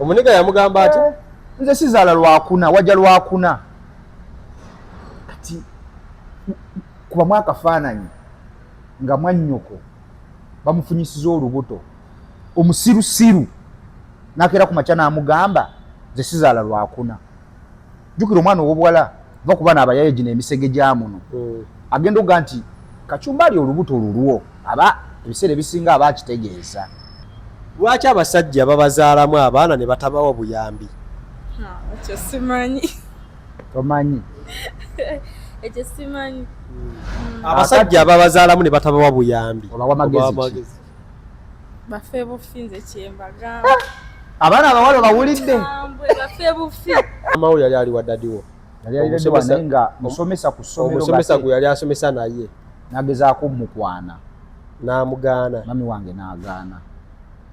Omuniga yamugamba ati nze sizaala lwakuna, wajja lwakuna. Kati kubamu akafaananyi nga mwannyoko bamufunyisiza olubuto, omusirusiru nakeera ku makya n'amugamba nze sizaala lwakuna. Jjukira omwana ow'obuwala va ku baana abayaye gino emisege gya muno. Agenda okuga nti Kachumba ali olubuto lulwo, aba ebiseera ebisinga aba akitegeeza. Lwaki abasajja babazaalamu abaana ne batabawa buyambi? Ekyo simanyi. Tomanyi? Ekyo simanyi. Abasajja babazaalamu ne batabawa buyambi. Obawa magezi ki? Bafe bufi, nze kyembagamba. Abaana abawala bawulidde. Bafe bufi. Maama wo yali ali wa daddy wo? Yali ali daddy wa, naye nga musomesa ku ssomero. Omusomesa gwe yali asomesa naye. Nagezaako mukwana. N'amugaana. Mami wange n'agaana.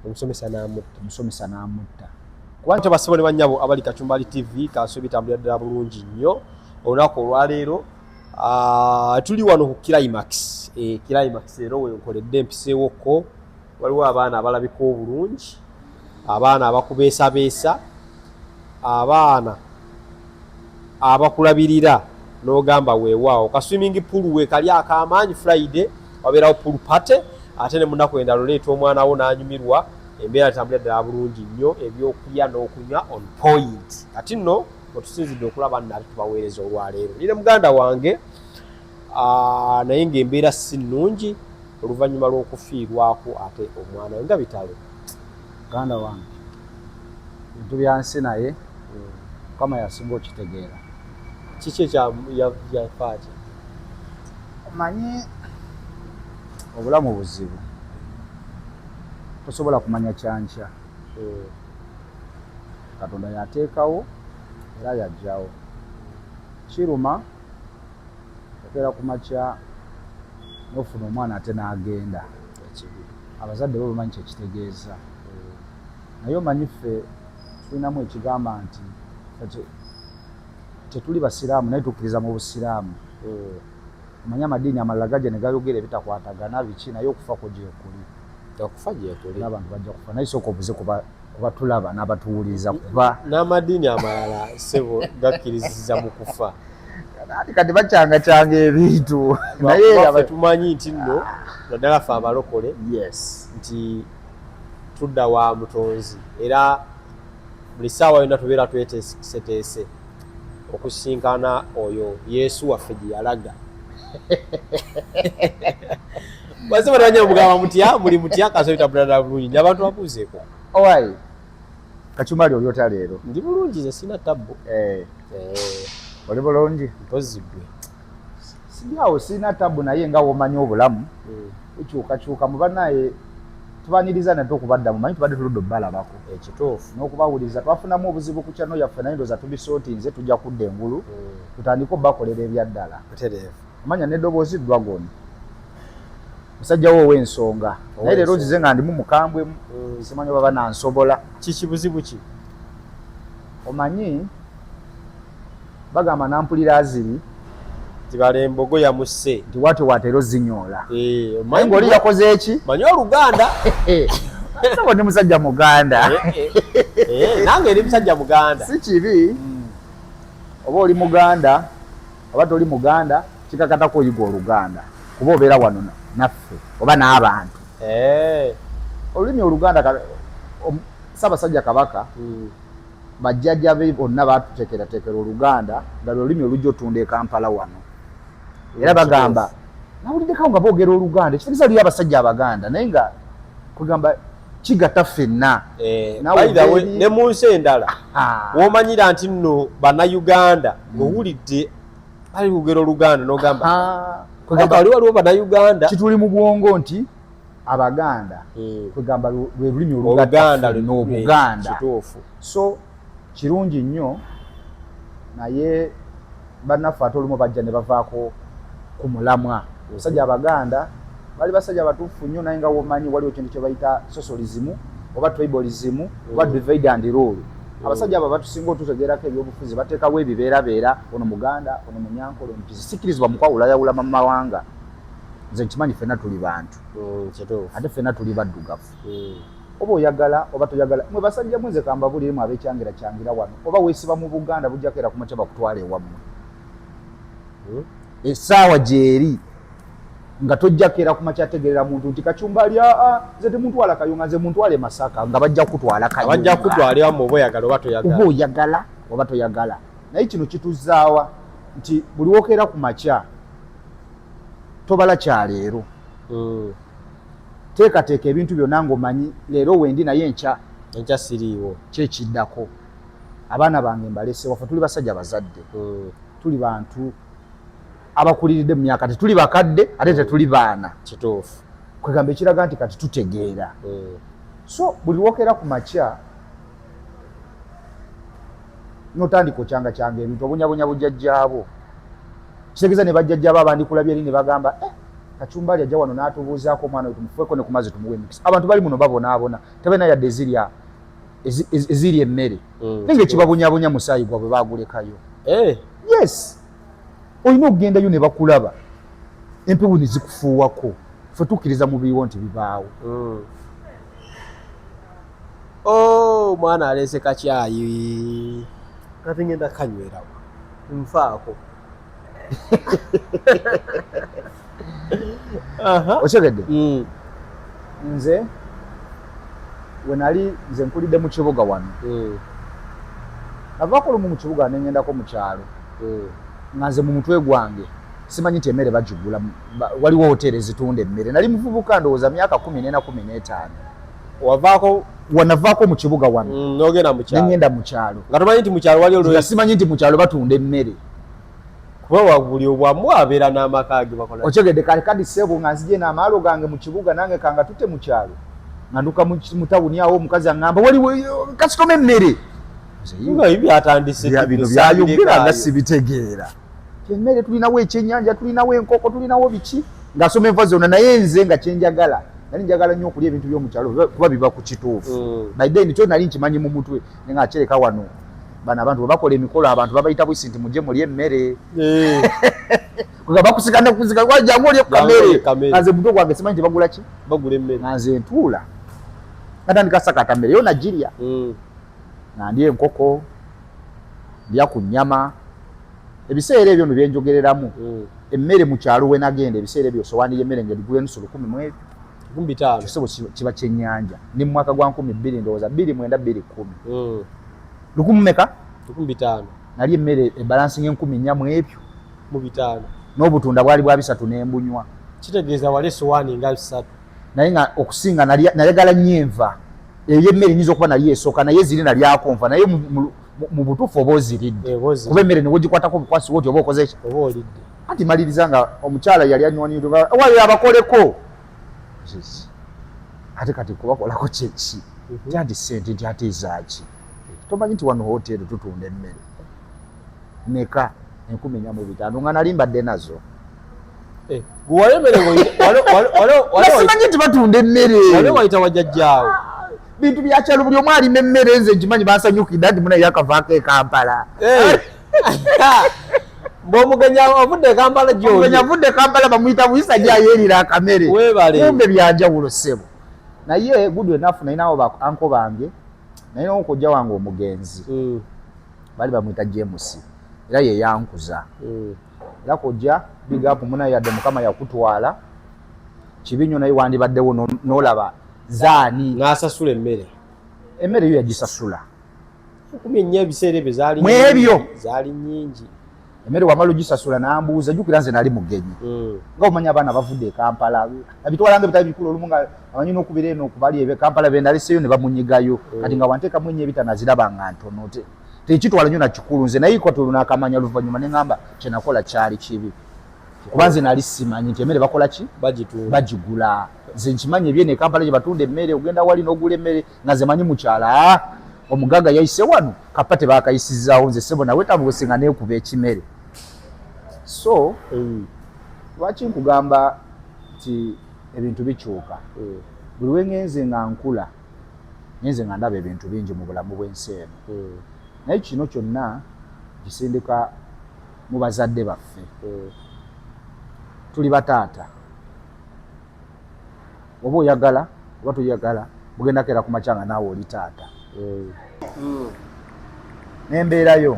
Omusomesa n'amutta. Omusomesa n'amutta. Kuba basebo ne bannyabo abali Kachumbali TV, kanso bitambulira ddala bulungi nnyo. Olunaku olwaleero tuli wano ku Climax. Climax leero we nkoledde mpiseewokko, waliwo abaana abalabika obulungi, abaana abakubeesabeesa, abaana abakulabirira n'ogamba weewaawo. Ka swimming pool we kali ak'amaanyi, Friday wabeerawo pool party, ate ne munaku endala oleeta omwana wo n'anyumirwa, embeera etambulira ddala bulungi nnyo, ebyokulya n'okunywa on point. Kati nno wetusinzidde okulaba nno ate tubaweereza olwaleero. Ndi ne muganda wange, naye ng'embeera si nnungi oluvannyuma lw'okufiirwako ate omwana we nga bitalo. Muganda wange, bintu bya nsi, naye Mukama yasinga okitegeera. Kiki ekyafaaki? Omanyi obulamu buzibu, tosobola kumanya kyankya. Katonda yateekawo era yajjawo. Kiruma okeera ku makya n'ofuna omwana ate n'agenda. Abazadde bo bamanyi kyekitegeeza. Naye omanyi ffe tulinamu ekigamba nti tetuli basiraamu naye tukkiriza mu busiraamu. Omanyi amadiini amalala gajja ne gayogera ebitakwatagana biki, naye okufa kwo gyekuli. Okufa gyekuli. N'abantu bajja kufa, naye sooka obuze kuba tulaba n'abatuwuliriza kuba n'amadiini amalala ssebo gakkiririza mu kufa. Ati kati bacangacyanga ebintu, naye tumanyi nti nno naddala ffe abalokole nti tudda wa mutonzi, era buli ssaawa yonna tubeera tweteeseteese okusinkana oyo Yesu waffe gye yalaga. Basebo nabanya mugamba mutya, muli mutya? Kaso bitambula bulungi, abantu babuuzeeko. Owai Kachumbali, oli otya leero? Ndi bulungi, nze sina tabbu. Oli bulungi? Mpozi gwe? Siri awo, sirina tabu, naye nga womanyi obulamu bukyukakyuka. Mu bannaye tubaniriza nate okubaddamu, manyi tubadde tuludde obbalabako. Ekituufu. N'okubawuliriza twafunamu obuzibu ku channel yaffe, naye ndowooza tubisootinze, tujja kudda engulu tutandike obbakolera ebyaddala. Butereevu. Omanya n'eddoboozi Dragon, musajja wo ow'ensonga, naye leero nzize nga ndimu mukambwemu, simanyi oba banansobola. Kiki, buzibu ki? Omanyi bagamba nampulira aziri Tibala embogo yamusse. Nti watyo watera ozinyoola, naye ng'oli yakoze eki? Manyi oluganda. Sabo ndi musajja muganda. Nange ndi musajja muganda. Si kibi oba oli muganda oba toli muganda, kikakatako oyiga oluganda kuba obeera wano naffe oba n'abantu. Olulimi oluganda, Ssaabasajja Kabaka, bajjajja be bonna batuteekerateekera oluganda nga lwe lulimi olujja otunda e Kampala wano. Era bagamba nawuliddeko nga boogera oluganda, ekitegeeza luyo abasajja abaganda, naye nga kugamba kigatta ffenna. Ne mu nsi endala womanyira nti nno bannayuganda, owulidde bali kwogera oluganda n'ogamba waliwo bannayuganda. Kituli mu bwongo nti abaganda kwegamba lwe lulimi oluganda n'obuganda. Kituufu. So kirungi nnyo, naye bannaffe ate olumu bajja ne bavaako ku mulamwa. Abasajja abaganda bali basajja batuufu nnyo, naye nga womanyi waliwo ekintu kye bayita socialism oba tribalism oba divide and rule. Abasajja abo batusinga otutegeerako ebyobufuzi, bateekawo ebibeerabeera, ono muganda, ono munyankole, ono kizikirizibwa mu kwawulayawula mu mawanga. Nze nkimanyi ffenna tuli bantu, ate ffenna tuli baddugavu. Oba oyagala oba toyagala, mwe basajja mwe, nze kambabuliremu abekyangira kyangira wano, oba weesiba mu Buganda, bujjako era kumakya bakutwala ewammwe. Essaawa gyeri nga tojjako era kumakya ategerera muntu nti Kacumba ali, aa, nze temuntwala Kayunga, nze muntwale Masaka, nga bajja kutwala Bajja Kayunga. Kutwala ewammwe oba oyagala oba toyagala. Oba oyagala oba toyagala. Naye kino kituzaawa nti buli wokeera ku makya tobala kyaleero. Teekateeka ebintu byonna ng'omanyi leero wendi, naye enkya Enkya siriiwo. Kyekiddako, abaana bange mbalese waffe. Tuli basajja bazadde, tuli bantu abakuliridde mu myaka, tetuli bakadde ate tetuli baana. Kwegamba ekiraga nti kati tutegeera. So buli wokeera ku makya notandika okyanga kyanga ebintu, obunyabunya bujjajjaabo, kitegeeza ne bajjajjaabo abandikulabye eri ne bagamba, "Eh, Kacumbali ajja wano n'atubuuzaako omwana we, tumufueko ne ku mazzi, tumuwe emikisa." Abantu bali muno babonaabona, tebalina yadde ezirya ezirya emmere, naye nga ekibabonyabonya musaayi gwabwe bagulekayo. Yes, olina okugendayo ne bakulaba, empewo ne zikufuuwako. Ffe tukkiriza mu biriwo nti bibaawo. Oh, omwana aleese kakyayi, kati ngenda kanywerawo nfaako. Aha. Okyegedde? Mm. Nze wenali, nze nkulidde mu kibuga wano. Navaako lumu mu kibuga nengendako mu kyalo, nga nze mu mutwe gwange simanyi nti emmere bagigula, waliwo hoteeri ezitunda emmere. Nali muvubuka, ndowooza myaka 14, 15. Wavaako? Wanavaako mu kibuga wano. N'ogenda mu kyalo. Nengenda mu kyalo. Nga tomanyi nti mu kyalo wali Nga olwo? Simanyi nti mu kyalo batunda emmere. Kuba wa buli obwamu abeera n'amaka ge bakola. Okyegedde? Kale kadi ssebo, nga nzije n'amaalo gange mu kibuga, nange kanga tute mu kyalo, nga nduka mu tawuni awo, omukazi aŋŋamba waliwo kasitoma emmere. Nze, Nga ebyo byatandise. Bino byayogera nga sibitegeera. Emmere tulinawo ekyennyanja, tulinawo enkoko, tulinawo biki, ng'asoma enva zonna, naye nze nga kyenjagala, nali njagala nnyo okulya ebintu by'omukyalo kuba biba ku kituufu. By then kyo nali nkimanyi mu mutwe, naye nga kyereka wano bano abantu bwe bakola emikolo, abantu babayita bwisi nti mujje mulye emmere. Nga bakusika nekusika, jangu olye ku Jangu olye kamere. kamere. Nga nze mutwe gwange simanyi nti bagula ki. Bagula emmere. Nga nze ntuula, natandika sakata mmere yo nagirya, nga ndya enkoko, ndya ku nnyama. Ebiseera ebyo no byenjogereramu, emmere mu kyalo we nagenda ebiseera ebyo, sowaani y'emmere ng'erigula enusu lukumi mu ebyo. 15,000. Ekisebo kiba kyennyanja. Ndi mu mwaka gwa 2000, ndowooza 2009, 2010. Lukumi meka? 15,000. Nali emmere ebalansinga 4,000 mu ebyo. Mu bitaano. N'obutunda bwali bwa bisatu n'embunywa. Kitegeeza wali esowaani nga 3. Naye nga okusinga nayagala nnyo enva. Eyo emmere nyinza okuba nali esooka, naye ziri nalyako nva, naye mu butuufu oba oziridde, kuba emmere newogikwatako obukwasi woti oba okoze ki? Oba olidde. Anti maliriza nga omukyala yali anywanyiwayo abakoleko, ate kati kubakolako kyeki? Nti sente, nti ate ezaaki? Tomanyi nti wano hoteri tutunda emmere? Meka? 4,500, nga nali mbadde nazo. Eh, Simanyi nti batunda emmere. Wali wayita wajjajjaawo? Bintu byakyalo, buli omu alima emmere. Nze nkimanyi, bansanyukidde nti munaye yakavaako e Kampala. Eh. Bw'omugenyi avudde e Kampala gyoli, omugenyi avudde e Kampala bamuyita buyisa gyayerira akamere. Weebale. Kumbe byanjawulo ssebo. Naye good enough, nalinawo ba uncle bange, nalinawo kojja wange omugenzi, baali bamuyita James, era ye yankuza. Era kojja, big up muna, yadde Mukama yakutwala kibi nnyo, naye wandibaddewo n'olaba zaani. N'asasula emmere? Emmere yo yagisasula. 4,000 ebiseera ebyo zaali Mu ebyo. Zaali nnyingi. Emmere wamala ogisasula, nambuuza, jjukira nze nali mugenyi, nga omanyi abaana bavudde e Kampala, abitwalanga ebitali bikulu, olumu nga amanyi n'okubira eno okubali ebe Kampala bendaleseyo ne bamunyigayo. Kati nga wanteekamu ennya ebitaano, aziraba nga ntono, tekitwala nnyo nakikulu nze, naye kati olwo nakamanya luvannyuma ne ŋŋamba kyenakola kyali kibi, kuba nze nali simanyi nti emmere bakola ki? Bagitunda. Bagigula. Nze nkimanyi ebyene e Kampala gye batunda emmere, ogenda wali n'ogula emmere, nga nze manyi mukyala, "Ah, omugaga yayise wano, kapa tebakayisizaawo." Nze sebo nawe tabuuse nga neekuba ekimere. So lwaki nkugamba nti ebintu bikyuka? Buli wengenze nga nkula, ngenze nga ndaba ebintu bingi mu bulamu bw'ensi eno, naye kino kyonna kisindika mu bazadde baffe. Tuli bataata, oba oyagala oba toyagala, Bugenda keera ku makya nga naawe oli taata. Nembeerayo.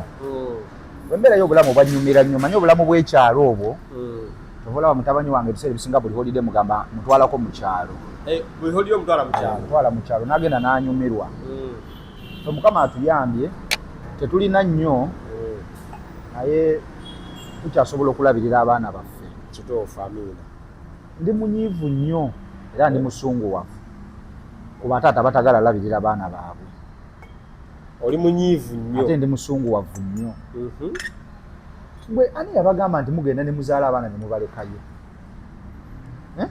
Embeerayo obulamu bwanyumira nnyo, manyi obulamu bw'ekyalo obwo. Kyova olaba mutabani wange ebiseera ebisinga buli holiday mugamba mutwalako mu kyalo. Eh, buli holiday omutwala mu kyalo? Mutwala mu kyalo n'agenda n'anyumirwa. So Mukama atuyambye, tetulina nnyo, naye tukyasobola okulabirira abaana baffe. Kituufu, amiina. Ndi munyiivu nnyo era ndi musunguwavu ku bataata batagala labirira baana baabwe. Oli munyiivu nnyo? Ate ndi musunguwavu nnyo. Gwe ani yabagamba nti mugenda ne muzaala abaana ne mubalekayo? Eh?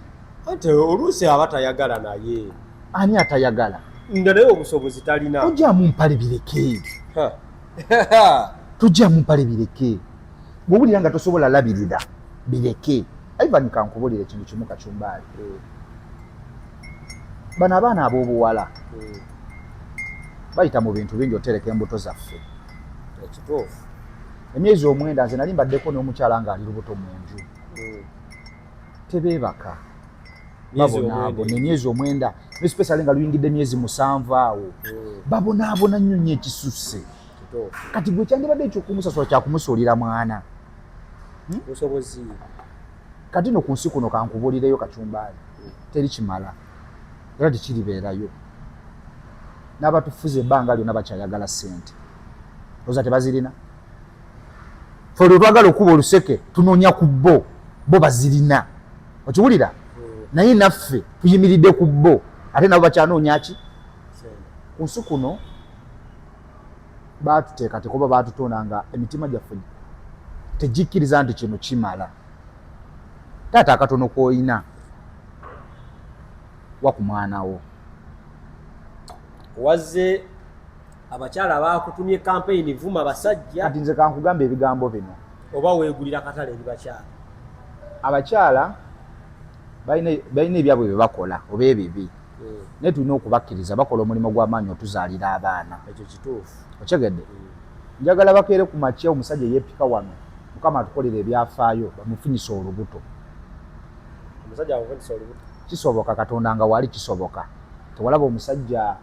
Ate oluusi aba tayagala naye. Ani atayagala? Nga naye obusobozi talina. Tojjamu mpale bireke. Tojjamu mpale bireke. Bw'owulira nga tosobola labirira bireke. Ivan, kankubulire ekintu kimu kacumbaali. Bano abaana ab'obuwala bayita mu bintu bingi otereka embuto zaffe. Ekituufu. Emyezi 9 nze nali mbaddeko n'omukyala ng'ali lubuto mu nju. Tebeebaka. Babonaabona emyezi 9, especially nga luyingidde emyezi 7 awo. Babonaabona nnyo nnyo ekisusse. Kati gwe kyandibadde ekyokumusasula kyakumusuulira mwana. Busobozi. Kati no ku nsi kuno kankubuulireyo kacumbaali, teri kimala era tekiribeerayo. N'abatufuza ebbanga lyonna bakyayagala ssente, oza tebazirina. Fe olwo twagala okuba oluseke tunoonya ku bo, bo bazirina, okiwulira? Naye naffe tuyimiridde ku bo, ate nabo bakyanoonya ki? Ku nsi kuno baatuteekateeka oba baatutonda nga emitima gyaffe tegikkiriza nti kino kimala. Taata akatono k'olina wa ku mwana wo. Wazze abakyala bakutumye kampeyini vuma basajja. Kati nze kankugamba ebigambo bino. Oba weegulira katale eri bakyala? Abakyala balina ebyabwe bye bakola oba ebibi, naye tulina okubakkiriza bakola omulimu gw'amaanyi otuzaalira abaana. Ekyo kituufu. Okyegedde? Njagala bakeere ku makya omusajja eyeepika wano, Mukama atukolera ebyafaayo, bamufunyisa olubuto. Omusajja amufunyisa olubuto? Kisoboka, Katonda nga wali kisoboka. Tewalaba omusajja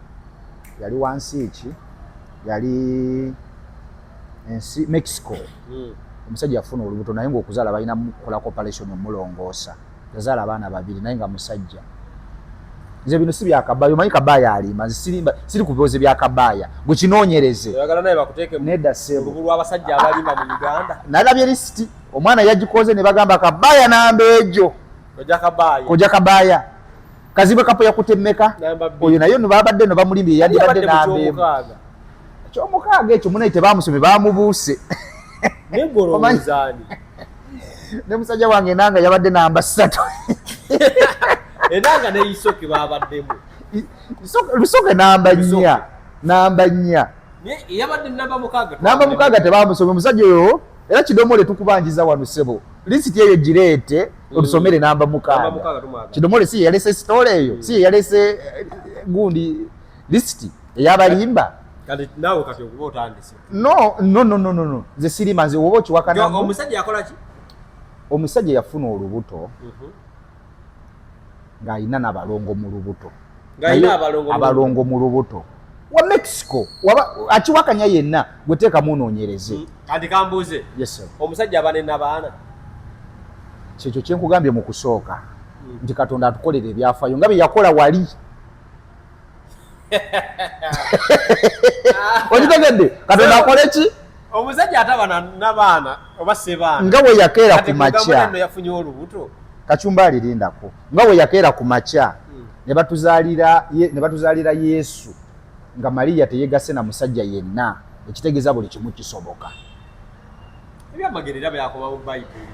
yali wansi ki, yali ensi Mexico. Omusajja yafuna olubuto naye ng'okuzaala balina kukolako operation omulongoosa. Yazaala abaana 2 naye nga musajja. Nze bino si bya kabaaya, omanyi kabaaya alimba, nze sirimba, siri ku biwozi bya kabaaya. Gwe kinoonyereze. Oyagala naye bakuteeke mu Nedda ssebo. lubu lw'abasajja abalimba mu Uganda. Nalabye lisiti, omwana yagikoze ne bagamba kabaaya namba egyo. Kojja kabaaya. Kojja kabaaya. Kazibwe Kapo yakutte mmeka? Namba bbiri. Oyo naye no babadde no bamulimbye, yandibadde Yabadde mu namba emu. kyomukaaga. Ekyomukaaga ekyo munaye tebamusomye, bamubuuse. Naye gwe olowooza ani? Ne musajja wange Enanga yabadde namba 3. Enanga ne Isoke babaddemu. Lusoke namba 4. Namba 4. Naye yabadde namba 6. Namba 6 tebamusomye omusajja oyo. Era kidomole tukubanjiza wano ssebo. Lisiti eyo gireete otusomere namba 6. Namba 6 tumwagala. Kidomole si yalese story eyo. Si yalese gundi lisiti eyabalimba. Kati naawe kati okuba otandise. No, no, no, no, no, no. Nze sirima, nze woba okiwakana. Omusajja yakola ki? Omusajja yafuna olubuto ng'alina n'abalongo mu lubuto. Ng'alina abalongo mu Abalongo mu lubuto. Wa Mexico, waba akiwakanya yenna, gwe teekamu onoonyereze. Kati kambuuze. Yes, sir. Omusajja aba ne nabaana? Kyekyo kye nkugambye mu kusooka. Nti Katonda atukolera ebyafaayo nga bye yakola wali. Okitegedde? Katonda akole ki? Omusajja ataba n'abaana oba sebaana. Nga bwe yakeera Kati ku mugamba makya. nno yafunye olubuto. Kacumba alirindako. Nga bwe yakeera ku makya, ne batuzaalira Yesu nga Maria teyegasse na musajja yenna, ekitegeeza buli kimu kisoboka. Ebyamagero era byakoma mu Bayibuli.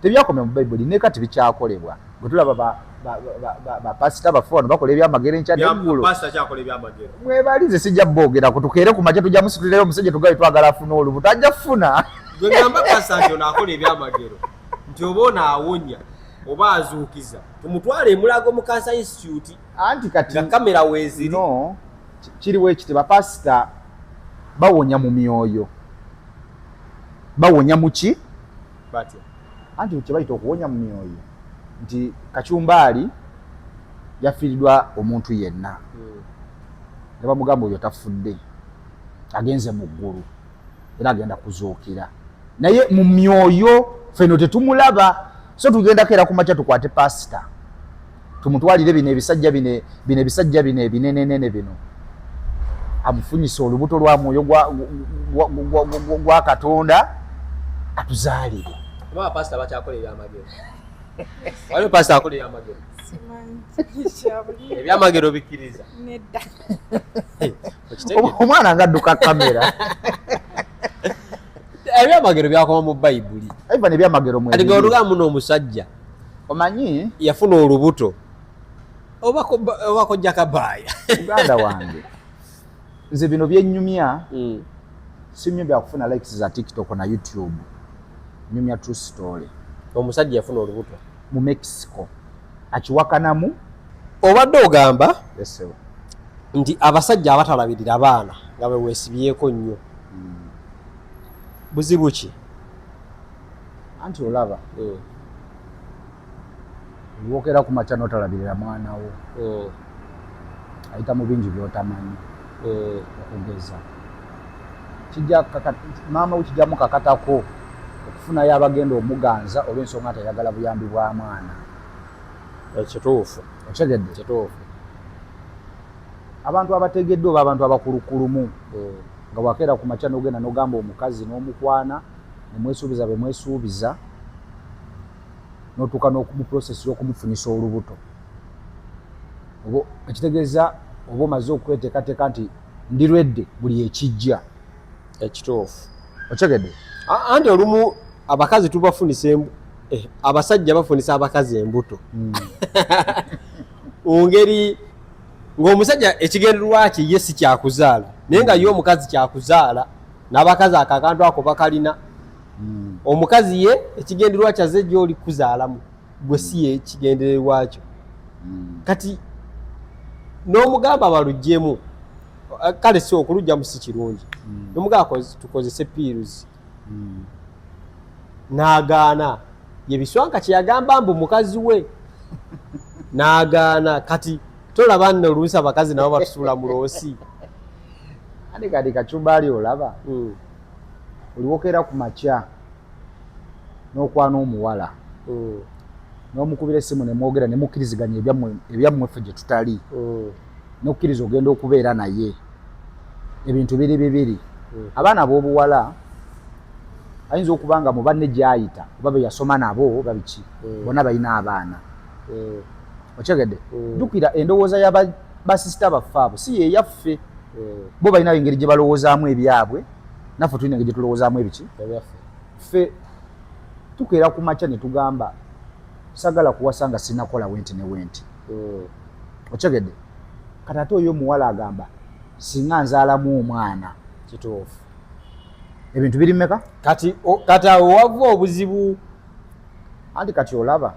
Tebyakoma mu Bayibuli, ne kati bikyakolebwa. Bwe tulaba ba pasita baffe wano bakola ebyamagero enkya n'eggulo. Pasita kyakola ebyamagero. Mwebali, nze sijja boogerako, tukeere ku makya tujja musitulirayo omusajja tugabe twagala afune olubuto, ajja kufuna. Gwe ngamba pasita nti ono akola ebyamagero, nti oba ono awonya oba azuukiza, tumutwale e Mulago mu Cancer Institute. Anti kati nga kamera weeziri. No, kiriwo ekiti, bapasita bawonya mu myoyo. Bawonya mu ki? Batya? Anti kye bayita okuwonya mu myoyo nti kacumbaali Yafiiriddwa omuntu yenna. Ne bamugamba oyo tafudde, agenze mu ggulu era agenda kuzuukira, naye mu myoyo feno tetumulaba. So tugendako era kumakya tukwate pasita tumutwalire bino ebisajja bino, bino ebisajja bino ebinenenene bino, amufunyise olubuto lwa mwoyo gwa Katonda atuzaalire. Oba pasita bakyakola ebyamagero? Waliwo pasita akola ebyamagero? Ebyamagero bikkiriza? Nedda. Omwana nga adduka kamera. Ebyamagero byakoma mu Bayibuli. Ivan, ebyamagero mwebiri. Kati olugamba muno omusajja omanyi yafuna olubuto oba kojja kabaaya. Muganda wange, nze bino byennyumya sinyumya byakufuna likes za TikTok na YouTube, nyumya true story. Omusajja yafuna olubuto mu Mexico akiwakanamu. Obadde ogamba Yes, sir. nti abasajja abatalabirira baana nga beweesibyeko nnyo, buzibu ki? Anti olaba olwokera ku makya n'otalabirira mwana wo, ayita mu bingi by'otamanyi. Okugeza kijja maama we kijja mukakatako okufunayo abagenda omuganza olw'ensonga nti ayagala buyambi bwa mwana. Ekituufu. Okitegedde? Kituufu. Abantu abategedde oba abantu abakulukulumu, nga wakeera ku makya n'ogenda n'ogamba omukazi n'omukwana nemwesuubiza be mwesuubiza n'otuuka mu process y'okumufunyisa olubuto, oba ekitegeeza oba omaze okweteekateeka nti ndirwedde buli ekijja. Ekituufu. Okitegedde? Anti olumu abakazi tubafunisa abasajja bafunisa abakazi embuto mu ngeri ng'omusajja ekigendererwa kye ye si kyakuzaala, naye nga ye omukazi kyakuzaala. N'abakazi ako akantu ako bakalina. Omukazi ye ekigendererwa kyazze gy'oli kuzaalamu, gwe si ye ekigendererwa kyo. Kati n'omugamba baluggyemu, kale si okuluggyamu si kirungi, n'omugamba tukozese pills, n'agaana. Ye biswanka kye yagamba mbu mukazi we n'agaana. Kati tolaba nno oluusi abakazi nabo batusuula mu loss. Ate kati kacumbaali olaba oliwokera ku makya n'okwana omuwala n'omukubira essimu ne mwogera ne mukkiriziganya ebyammwe ffe gye tutali, n'okkiriza ogenda okubeera naye. Ebintu biri bibiri. Abaana ab'obuwala ayinza okuba nga mu banne gy'ayita oba be yasoma nabo oba biki, bonna balina abaana. Okitegedde? Jjukira endowooza ya basisita baffe abo si yeyaffe. Bo balina engeri gye balowoozaamu ebyabwe, naffe tulina engeri gye tulowoozaamu ebiki ebyaffe. Ffe tukeera ku makya ne tugamba sagala kuwasa nga sinakola wenti ne wenti. Okitegedde? Kati ate oyo omuwala agamba singa nzaalamu omwana. Kituufu. Ebintu biri mmeka? Kati awo wava obuzibu. Anti kati olaba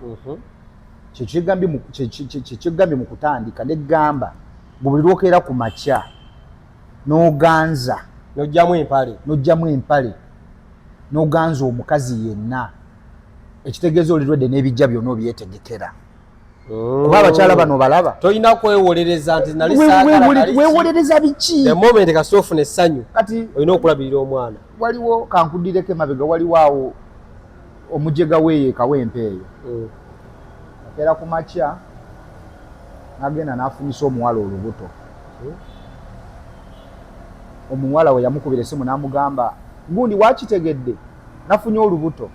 kyekigambye mu kutandika negamba buli lwokeera ku makya n'oganza n'ojjamu empale, n'ojjamu empale n'oganza omukazi yenna, ekitegeeza olirwedde n'ebijja byonna obyetegekera, kuba abakyala bano balaba. Tolina kwewolereza nti nali Weewolereza biki? The moment kasita ofuna essanyu, Kati olina okulabirira omwana. Waliwo, kankuddireko emabega, waliwo awo omujega weeyo ekawempe eyo, akeera ku makya n'agenda n'afunyisa omuwala olubuto. Omuwala we yamukubira essimu n'amugamba, gundi wakitegedde nafunye olubuto.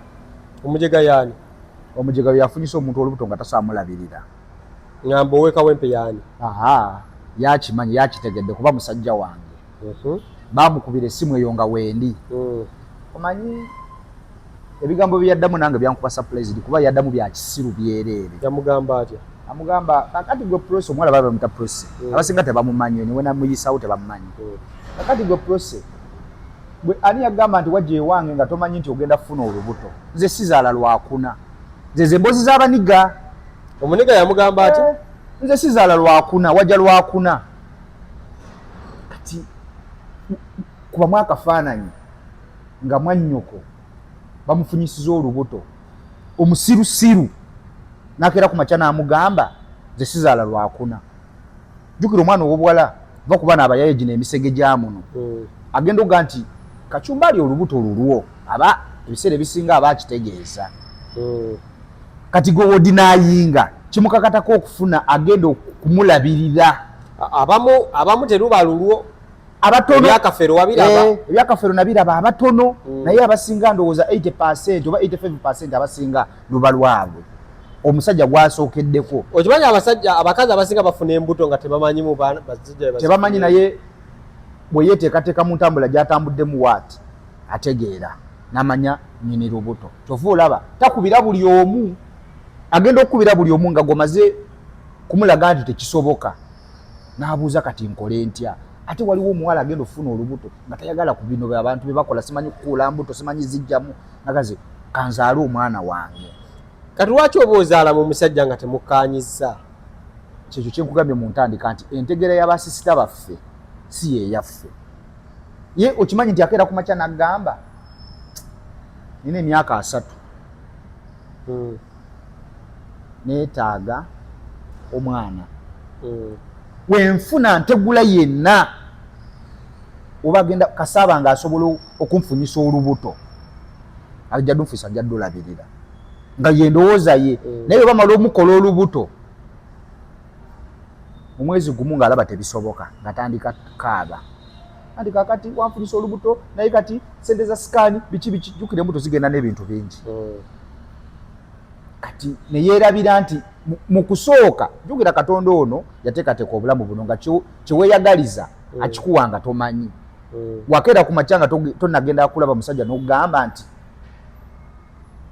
Omujega yaani? Omujega we yafunyisa omuntu olubuto nga tasaamulabirira. Ngamba owekawempe yaani? Aha, yakimanyi, yakitegedde kuba musajja wange. Bamukubira essimu eyo nga wendi. Omanyi ebigambo bye yaddamu nange byankuba surprised, kuba yaddamu bya kisiru byereere. Yamugamba atya? Amugamba, kakati gwe Prose, omuwala baba bamuta Prose, abasinga tebamumanyi, niwe namuyisawo tebamumanyi. Kakati gwe Prose, gwe ani yagamba nti wajja ewange nga tomanyi nti ogenda kufuna olubuto? Nze sizaala lwakuna, nze ze emboozi z'abaniga. Omuniga yamugamba atya? Eh, nze sizaala lwakuna, wajja lwakuna. Kati kubamu akafaananyi nga mwannyoko bamufunyisiza olubuto, omusirusiru nakeera ku makya n'amugamba Nze sizaala lwakuna. Jjukira omwana ow'obuwala va kuba n'abayaye gino emisege gya muno. Agenda okuga nti Kachumba ali olubuto lulwo, aba ebiseera ebisinga aba akitegeeza. Kati gwe wodinayinga kimukakatako okufuna agenda okumulabirira. Abamu teruba lulwo. Abatono ebyakafero wabiraba. Ebyakafero nabiraba abatono. Naye abasinga ndowooza 80% oba 85% abasinga luba lwabwe. Omusajja gwasookeddeko. Okimanyi abasajja abakazi abasinga bafuna embuto nga tebamanyi mu basajja be Tebamanyi, naye bwe yeeteekateeka mu ntambula gy'atambuddemu waati ategeera n'amanya nnyini lubuto. Kyova olaba takubira buli omu, agenda okukubira buli omu nga gw'omaze kumulaga nti tekisoboka, n'abuuza kati nkole ntya. Ate waliwo omuwala agenda okufuna olubuto nga tayagala ku bino abantu bye bakola, simanyi kukuula mbuto, simanyi zijjamu, nagaze kanzaale omwana wange. Kati lwaki oba ozaala mu musajja nga temukkaanyizza? Kyekyo kye nkugambye mu ntandika nti entegeera y'abasisita baffe si ye yaffe. Ye okimanyi nti akeera ku makya n'agamba nina emyaka 30 neetaaga omwana. Wenfuna ntegula yenna oba agenda kasaaba ng'asobola okunfunyisa olubuto, ajja dunfuisa, ajja dulabirira, nga ye ndowooza ye. Naye bwe bamala omukola olubuto mu mwezi gumu ng'alaba tebisoboka, ng'atandika kaaba anti kakati wanfunyisa olubuto, naye kati sente za sikaani biki biki. Jjukira embuto zigenda n'ebintu bingi. Kati neyeerabira nti mu kusooka, jjukira Katonda ono yateekateeka obulamu buno nga kyeweeyagaliza akikuwa nga tomanyi. Wakeera ku makya nga tonagenda kulaba musajja n'okugamba nti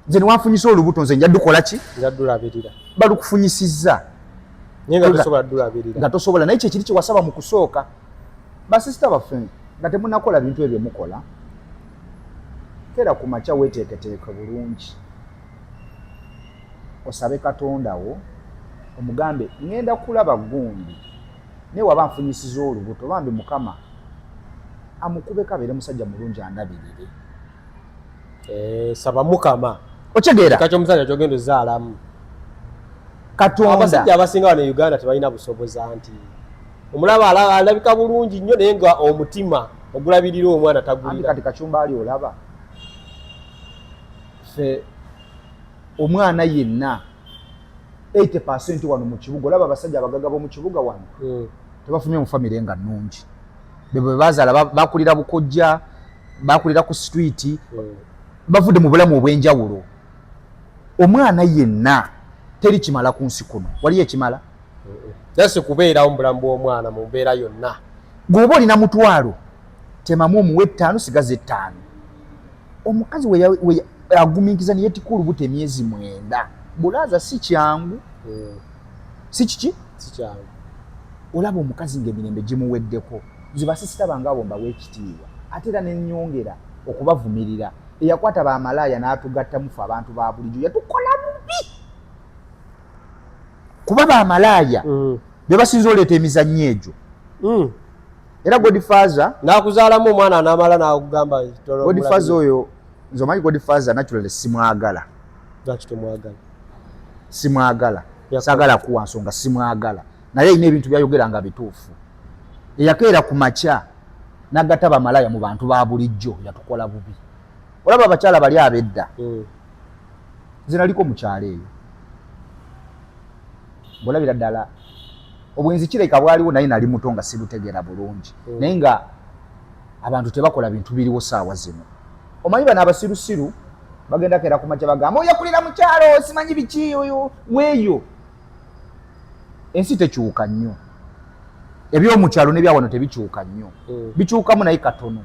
nze newanfunyisa olubuto, nze nja dukola ki? Nja dulabirira. Balukufunyisizza naye nga tosobola dulabirira. Nga tosobola, naye kyekiri kyewasaba mu kusooka. Basisita baffe, nga temunakola bintu ebyo mukola, keera ku makya weeteeketeeke bulungi, osabe Katonda wo, omugambe ŋŋenda kulaba gundi, naye waba nfunyisiza olubuto, bambi Mukama amukubeko abeere musajja mulungi andabirire. Saba Mukama. Okitegeera? Kika ky'omusajja kyogenda ozaalamu. Katonda. Abasajja abasinga wano e Uganda tebalina busobozi, anti omulaba alabika bulungi nnyo, naye nga omutima ogulabirira omwana anti tagulira. Kati Kachumba ali olaba ffe omwana yenna 80% wano mu kibuga, olaba abasajja abagaga b'omu kibuga wano tebafumye mu famire nga nnungi, bwe bazaala bakulira bukojja, bakulira ku street, bavudde mu bulamu obw'enjawulo. Omwana yenna teri kimala ku nsi kuno, waliyo ekimala? Just kubeerawo mu bulamu bw'omwana mu mbeera yonna. Gweoba olina 500, temamu omuwa 5, sigaza 5. Omukazi we agumiikiza neyetikka olubuto emyezi 9, bulaaza, si kyangu. Si kiki? Si kyangu. Olaba omukazi ng'emirembe gimuweddeko. Nze basisita bange abo mbawa ekitiibwa, ate era nenyongera okubavumirira. Eyakwata bamalaaya n'atugattamu ffe abantu ba bulijjo yatukola bubi, kuba bamalaaya be basinza oleeta emizannyo egyo. Era Godfather N'akuzaalamu omwana n'amala n'akugamba Godfather oyo, nze omanyi Godfather naturally simwagala. Lwaki tomwagala? Simwagala, saagala kuwa nsonga, simwagala, naye alina ebintu byayogera nga bituufu. Eyakeera ku makya n'agatta bamalaaya mu bantu ba bulijjo yatukola bubi. Olaba abakyala bali ab'edda, nze naliko mu kyalo eyo, ng'olabira ddala obwenzi kireka bwaliwo, naye nali muto nga sibutegeera bulungi. Naye nga abantu tebakola bintu biriwo saawa zino. Omanyi bano abasirusiru bagenda keera ku makya bagamba oyakulira mu kyalo, simanyi biki oyo weeyo. Ensi tekyuka nnyo, ebyomukyalo nebyawano tebikyuka nnyo. Bikyukamu naye katono.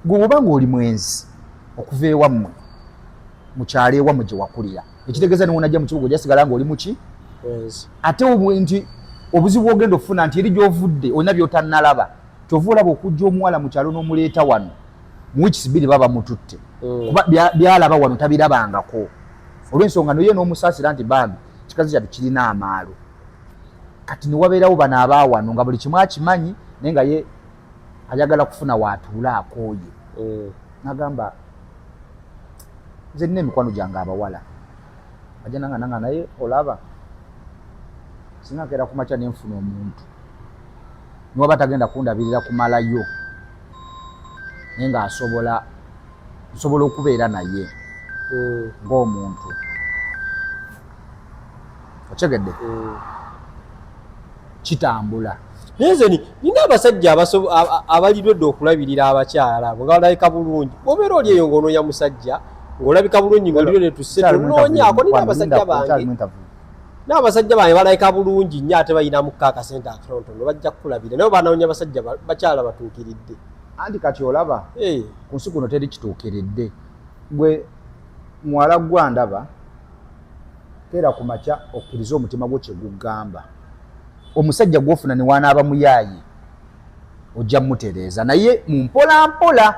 Gwe oba nga oli mwenzi okuva ewammwe mu kyalo ewammwe gye wakulira, ekitegeeza newonajja mu kibuga ojasigala nga oli muki? Mwenzi. Ate nti obuzibu ogenda okufuna nti eri gy'ovudde olina by'otannalaba. Kyova olaba okujja omuwala mu kyalo n'omuleeta wano, mu wiikisi 2 baba mututte. Kuba byalaba wano tabirabangako, olw'ensonga noye n'omusaasira nti bambi kikazi kyattu kirina amaalo. Kati newabeerawo bano abaawano nga buli kimu akimanyi, naye nga ye ayagala kufuna waatuula akooye. Nagamba nze nina emikwano gyange abawala ajja nanga nanga, naye olaba Singa nkeera ku makya nenfuna omuntu niwaba tagenda kundabirira kumalayo, naye nga asobola, nsobola okubeera naye ng'omuntu, okyegedde? Kitambula. Naye nze nina abasajja abalirwedde okulabirira abakyala abo nga balabika bulungi. Obeera oli eyo ng'onoonya musajja ng'olabika bulungi ng'olirwe netuse tonoonyaako. Nina abasajja bange, n'abasajja bange balabika bulungi nnyo, ate balinamuko akasente akatonotono, bajja kukulabira. Naye banoonya basajja bakyala batuukiridde. Anti kati olaba, ku nsi kuno teri kituukiridde. Gwe muwala gwa ndaba, keera ku makya okkirize omutima gwo kye gugamba. Omusajja gw'ofuna ne wanaaba muyaaye ojja mutereeza, naye mu mpola mpola.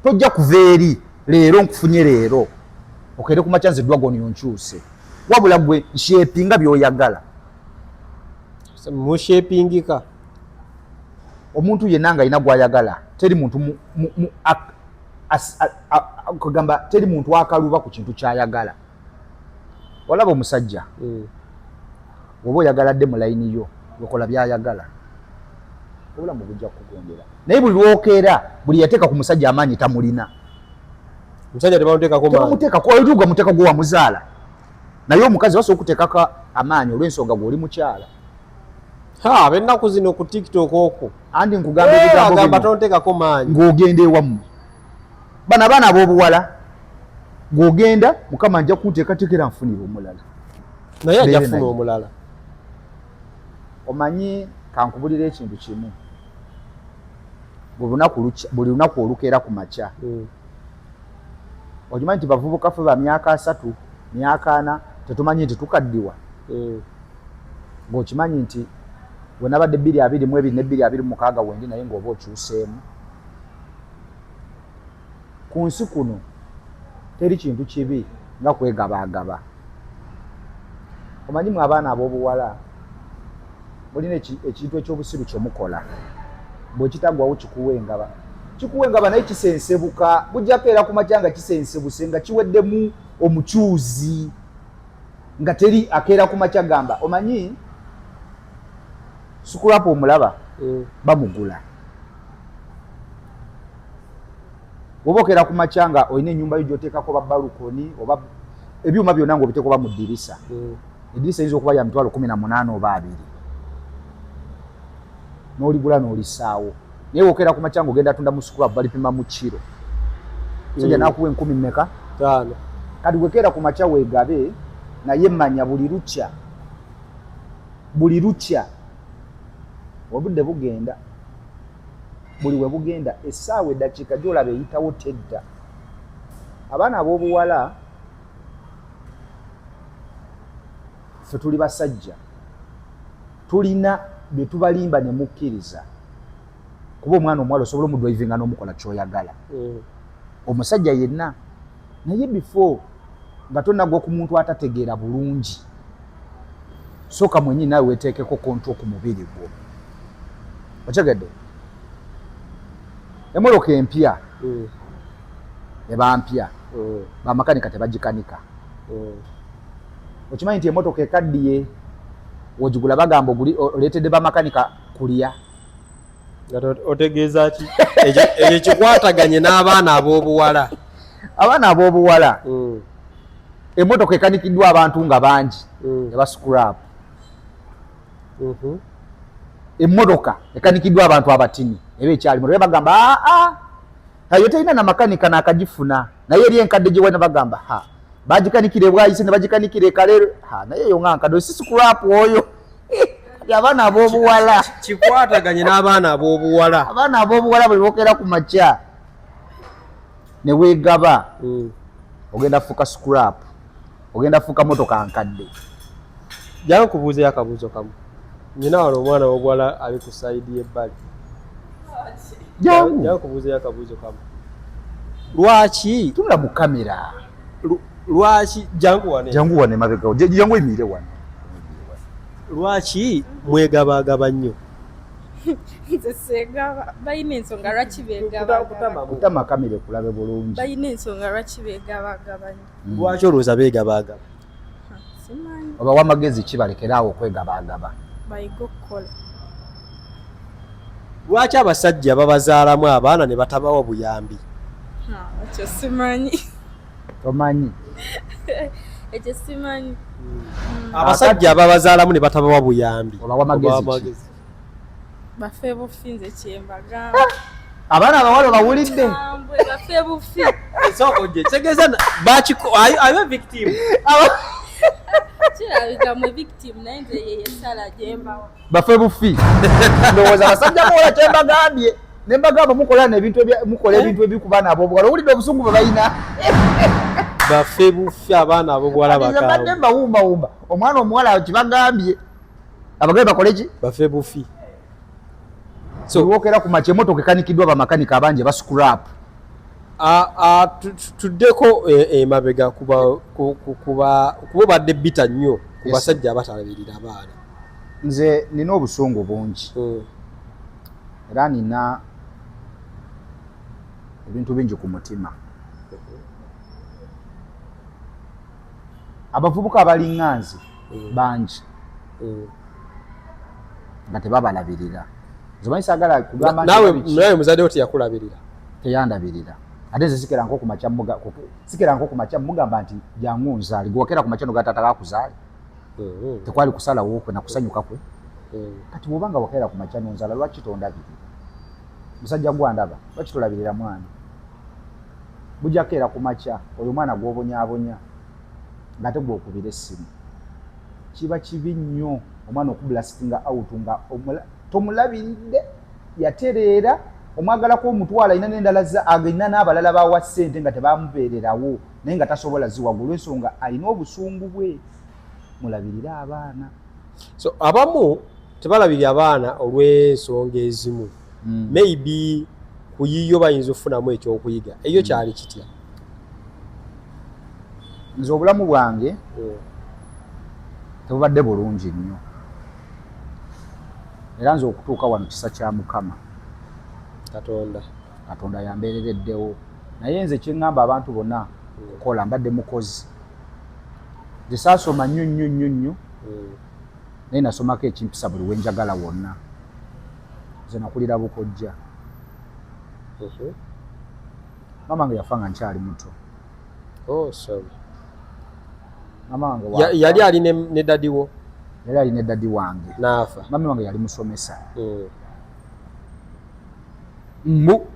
Tojja kuva eri leero nkufunye leero okeere ku makya nze Dragon onkyuse. Wabula gwe nshapinga by'oyagala. Mushapingika. Omuntu yenna nga alina gw'ayagala, teri muntu kugamba, teri muntu akaluba ku kintu ky'ayagala. Olaba omusajja, oba oyagala dde mu layini yo, wekola by'ayagala, obulamu bujja kukugondera. Naye buli lwokeera, buli yateeka ku musajja amaanyi tamulina. Omusajja tebamuteekako maanyi. Tebamuteekako, oluga muteeka gwe wamuzaala. Naye omukazi basobola okuteekako amaanyi olw'ensonga gwe oli mukyala. Ha, ab'ennaku zino ku TikTok okwo. Andi nkugamba ebigambo agamba bino tonteekako maanyi. Ng'ogenda ewammwe, bano abaana ab'obuwala, ng'ogenda, Mukama nja kunteekateekera nfunire omulala. Naye ajja Mbeere kufuna naye. omulala. Omanyi, kankubulira ekintu kimu. Buli lunaku buli lunaku olukeera ku makya, okimanyi nti bavubuka ffe ba myaka 30, myaka 40, tetumanyi nti tukaddiwa? Ng'okimanyi nti we nabadde 2022 ne 2026 wendi, naye ng'oba okyuseemu. Ku nsi kuno teri kintu kibi nga kwegabaagaba. Omanyi mwe abaana ab'obuwala mulina ekintu ekyobusiru kyemukola, bwe kitagwawo kikuwa engaba, kikuwa engaba, naye kisensebuka. Bujjako era ku makya nga kisensebuse, nga kiweddemu omucuuzi, nga teri akeera ku makya gamba, omanyi scrap omulaba, bamugula. Bw'oba okeera ku makya nga olina ennyumba yo gy'oteekako oba balcony oba ebyuma byonna ng'obiteeka oba mu ddirisa, eddirisa eyinza okuba ya 180,000 oba 20, n'oligula n'olissaawo. Naye wokeera ku makya ng'ogenda tunda mu scrap, balipima mu kiro. Musajja n'akuwa enkumi mmeka? 5. Kati wekeera ku makya weegabe, naye manya buli lukya, buli lukya obudde bugenda. Buli we bugenda, essaawa, eddakiika gy'olaba eyitawo tedda. Abaana ab'obuwala, ffe tuli basajja, tulina bye tubalimba ne mukkiriza, kuba omwana omuwala osobola omudrivinga n'omukola ky'oyagala. Omusajja yenna, naye before nga tonagwa ku muntu atategeera bulungi, sooka mwenyini naawe weteekeko control ku mubiri gwo. Okyegedde? Emmotoka empya eba mpya, bamakanika tebagikanika. Okimanyi nti emmotoka ekaddiye wogigula bagamba oleetedde bamakanika kulya? Otegeeza ki? Ekyo kikwataganye n'abaana ab'obuwala. Abaana ab'obuwala, emmotoka ekanikiddwa abantu nga bangi, eba scrap. Emmotoka ekanikiddwa abantu abatini eba ekyali motoka, bagamba aa ayo terina namakanika nakagifuna. Naye eri enkadde gye walina bagamba ha, bagikanikira ebwayise ne bagikanikira ekalero, ha, naye eyo nga nkadde, si scrap oyo. Kati abaana ab'obuwala, Kikwataganye n'abaana ab'obuwala. Abaana ab'obuwala, buli bokeera ku makya ne weegaba, ogenda fuuka scrap, ogenda fuuka motoka nkadde. Jangu kubuuzeyo akabuuzo kamu. Nyina wano omwana w'obuwala ali ku side y'ebbali. Jangu. Jangu kubuuzeyo akabuuzo kamu. Lwaki Tunula mu kamera. Lwaki, jangu wano. Jangu wano emabega, jangu oyimiire wano. Lwaki mwegabaagaba nnyo? Nze seegaba. Balina ensonga lwaki beegabagaba. Kutama kamera ekulabe bulungi. Balina ensonga lwaki beegabagaba nnyo. Lwaki olowooza beegabaagaba? Simanyi. Obawa magezi ki balekeraawo okwegabagaba? Bayige okukola. Lwaki abasajja babazaalamu abaana ne batabawa buyambi? Ekyo simanyi. Tomanyi? Ekyo simanyi. Abasajja babazaalamu ne batabawa buyambi. Obawa magezi ki? Bafe bufi, nze kyembagamba. Abaana abawala bawulidde? Bafe bufi. Sooka ojje, kitegeeza bakiko ayo victim. Kirabika mwe victim, naye nze ye yesala gyembawa. Bafe bufi. Ndowooza abasajja muwola kyembagambye. Ne mbagamba mukola n'ebintu mukola ebintu ebi ku baana ab'obuwala. Owulidde obusungu bwe balina? Bafe bufi abaana ab'obuwala Kati nze mbadde bakambwe. mbawumbawumba. Omwana omuwala kibagambye. Abagabe bakole ki? Bafe bufi. So wokera ku makya emmotoka ekanikiddwa bamakanika abangi ba scrap. Tuddeko emabega kuba obadde bitter nnyo ku basajja abatalabirira abaana. Nze nina obusungu bungi. Era nina ebintu bingi ku mutima. Abavubuka abalinga nze bangi nga tebabalabirira. Nze omanyi saagala kugamba nti biki. Naawe muzadde wo teyakulabirira? Teyandabirira. Ate nze sikera nko ku makya muga, ku, sikera nko ku makya mugamba nti jangu nzaale. Gwe wakera ku makya n'ogamba taata kakuzaale. Tekwali kusalawo kwe na kusanyuka kwe. Kati bw'oba nga wakeera ku makya n'onzaala, lwaki tondabirira? Musajja gwandaba, lwaki tolabirira mwana? Bujja keera ku makya oyo omwana gw'obonyaabonya ng'ate gw'okubira essimu. Kiba kibi nnyo omwana okublastinga out nga tomulabiridde, yatereera, omwagalako omutwala, alina n'endala za, alina n'abalala b'awa ssente nga tebamubeererawo, naye nga tasobola ziwaga olw'ensonga alina obusungu bwe. Mulabirire abaana. So abamu tebalabirira abaana olw'ensonga ezimu. Maybe ku yiyo bayinza okufunamu ekyokuyiga. Eyo kyali kitya? Nze obulamu bwange tebubadde bulungi nnyo. Era nze okutuuka wano kisa kya Mukama. Katonda. Katonda yambeerereddewo. Naye nze kye ŋŋamba abantu bonna kukola, mbadde mukozi. Nze saasoma nnyo nnyo nnyo nnyo. Naye nasomako ekimpisa buli we njagala wonna. Nze nakulira bukojja. Maama wange yafa nga nkyali muto. Oh, sorry. Maama wange wafa. Yali ali ne daddy wo? Yali ali ne daddy wange. N'afa. Mami wange yali musomesa. Mbu.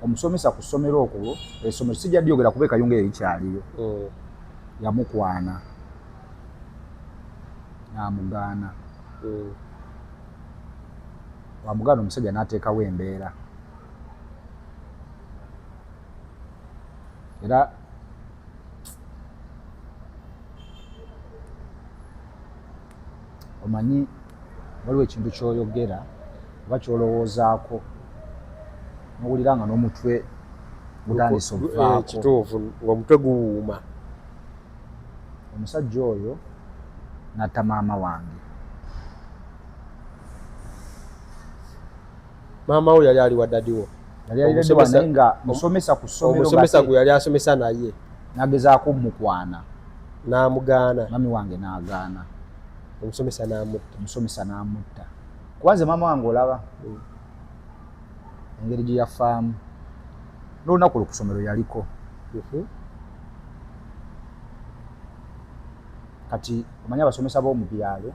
Omusomesa ku ssomero okwo, essomero sijja lyogera kuba e Kayunga eyo likyaliyo. Yamukwana. N'amugaana. Bw'amugaana omusajja n'ateekawo embeera. Era omanyi waliwo ekintu ky'oyogera oba ky'olowoozaako n'owulira nga n'omutwe gutandise okuvaako. Kituufu, ng'omutwe guwuuma. Omusajja oyo n'atta maama wange. Maama wo yali ali wa daddy wo? Yali ali daddy wange naye nga musomesa ku ssomero. Omusomesa gwe yali asomesa naye. N'agezaako ommukwana. N'amugaana. Mami wange n'agaana. Omusomesa n'amutta. Omusomesa n'amutta. Kuba nze maama wange olaba engeri gye yafaamu. N'olunaku olwo ku ssomero yaliko. Kati omanyi abasomesa b'omu byalo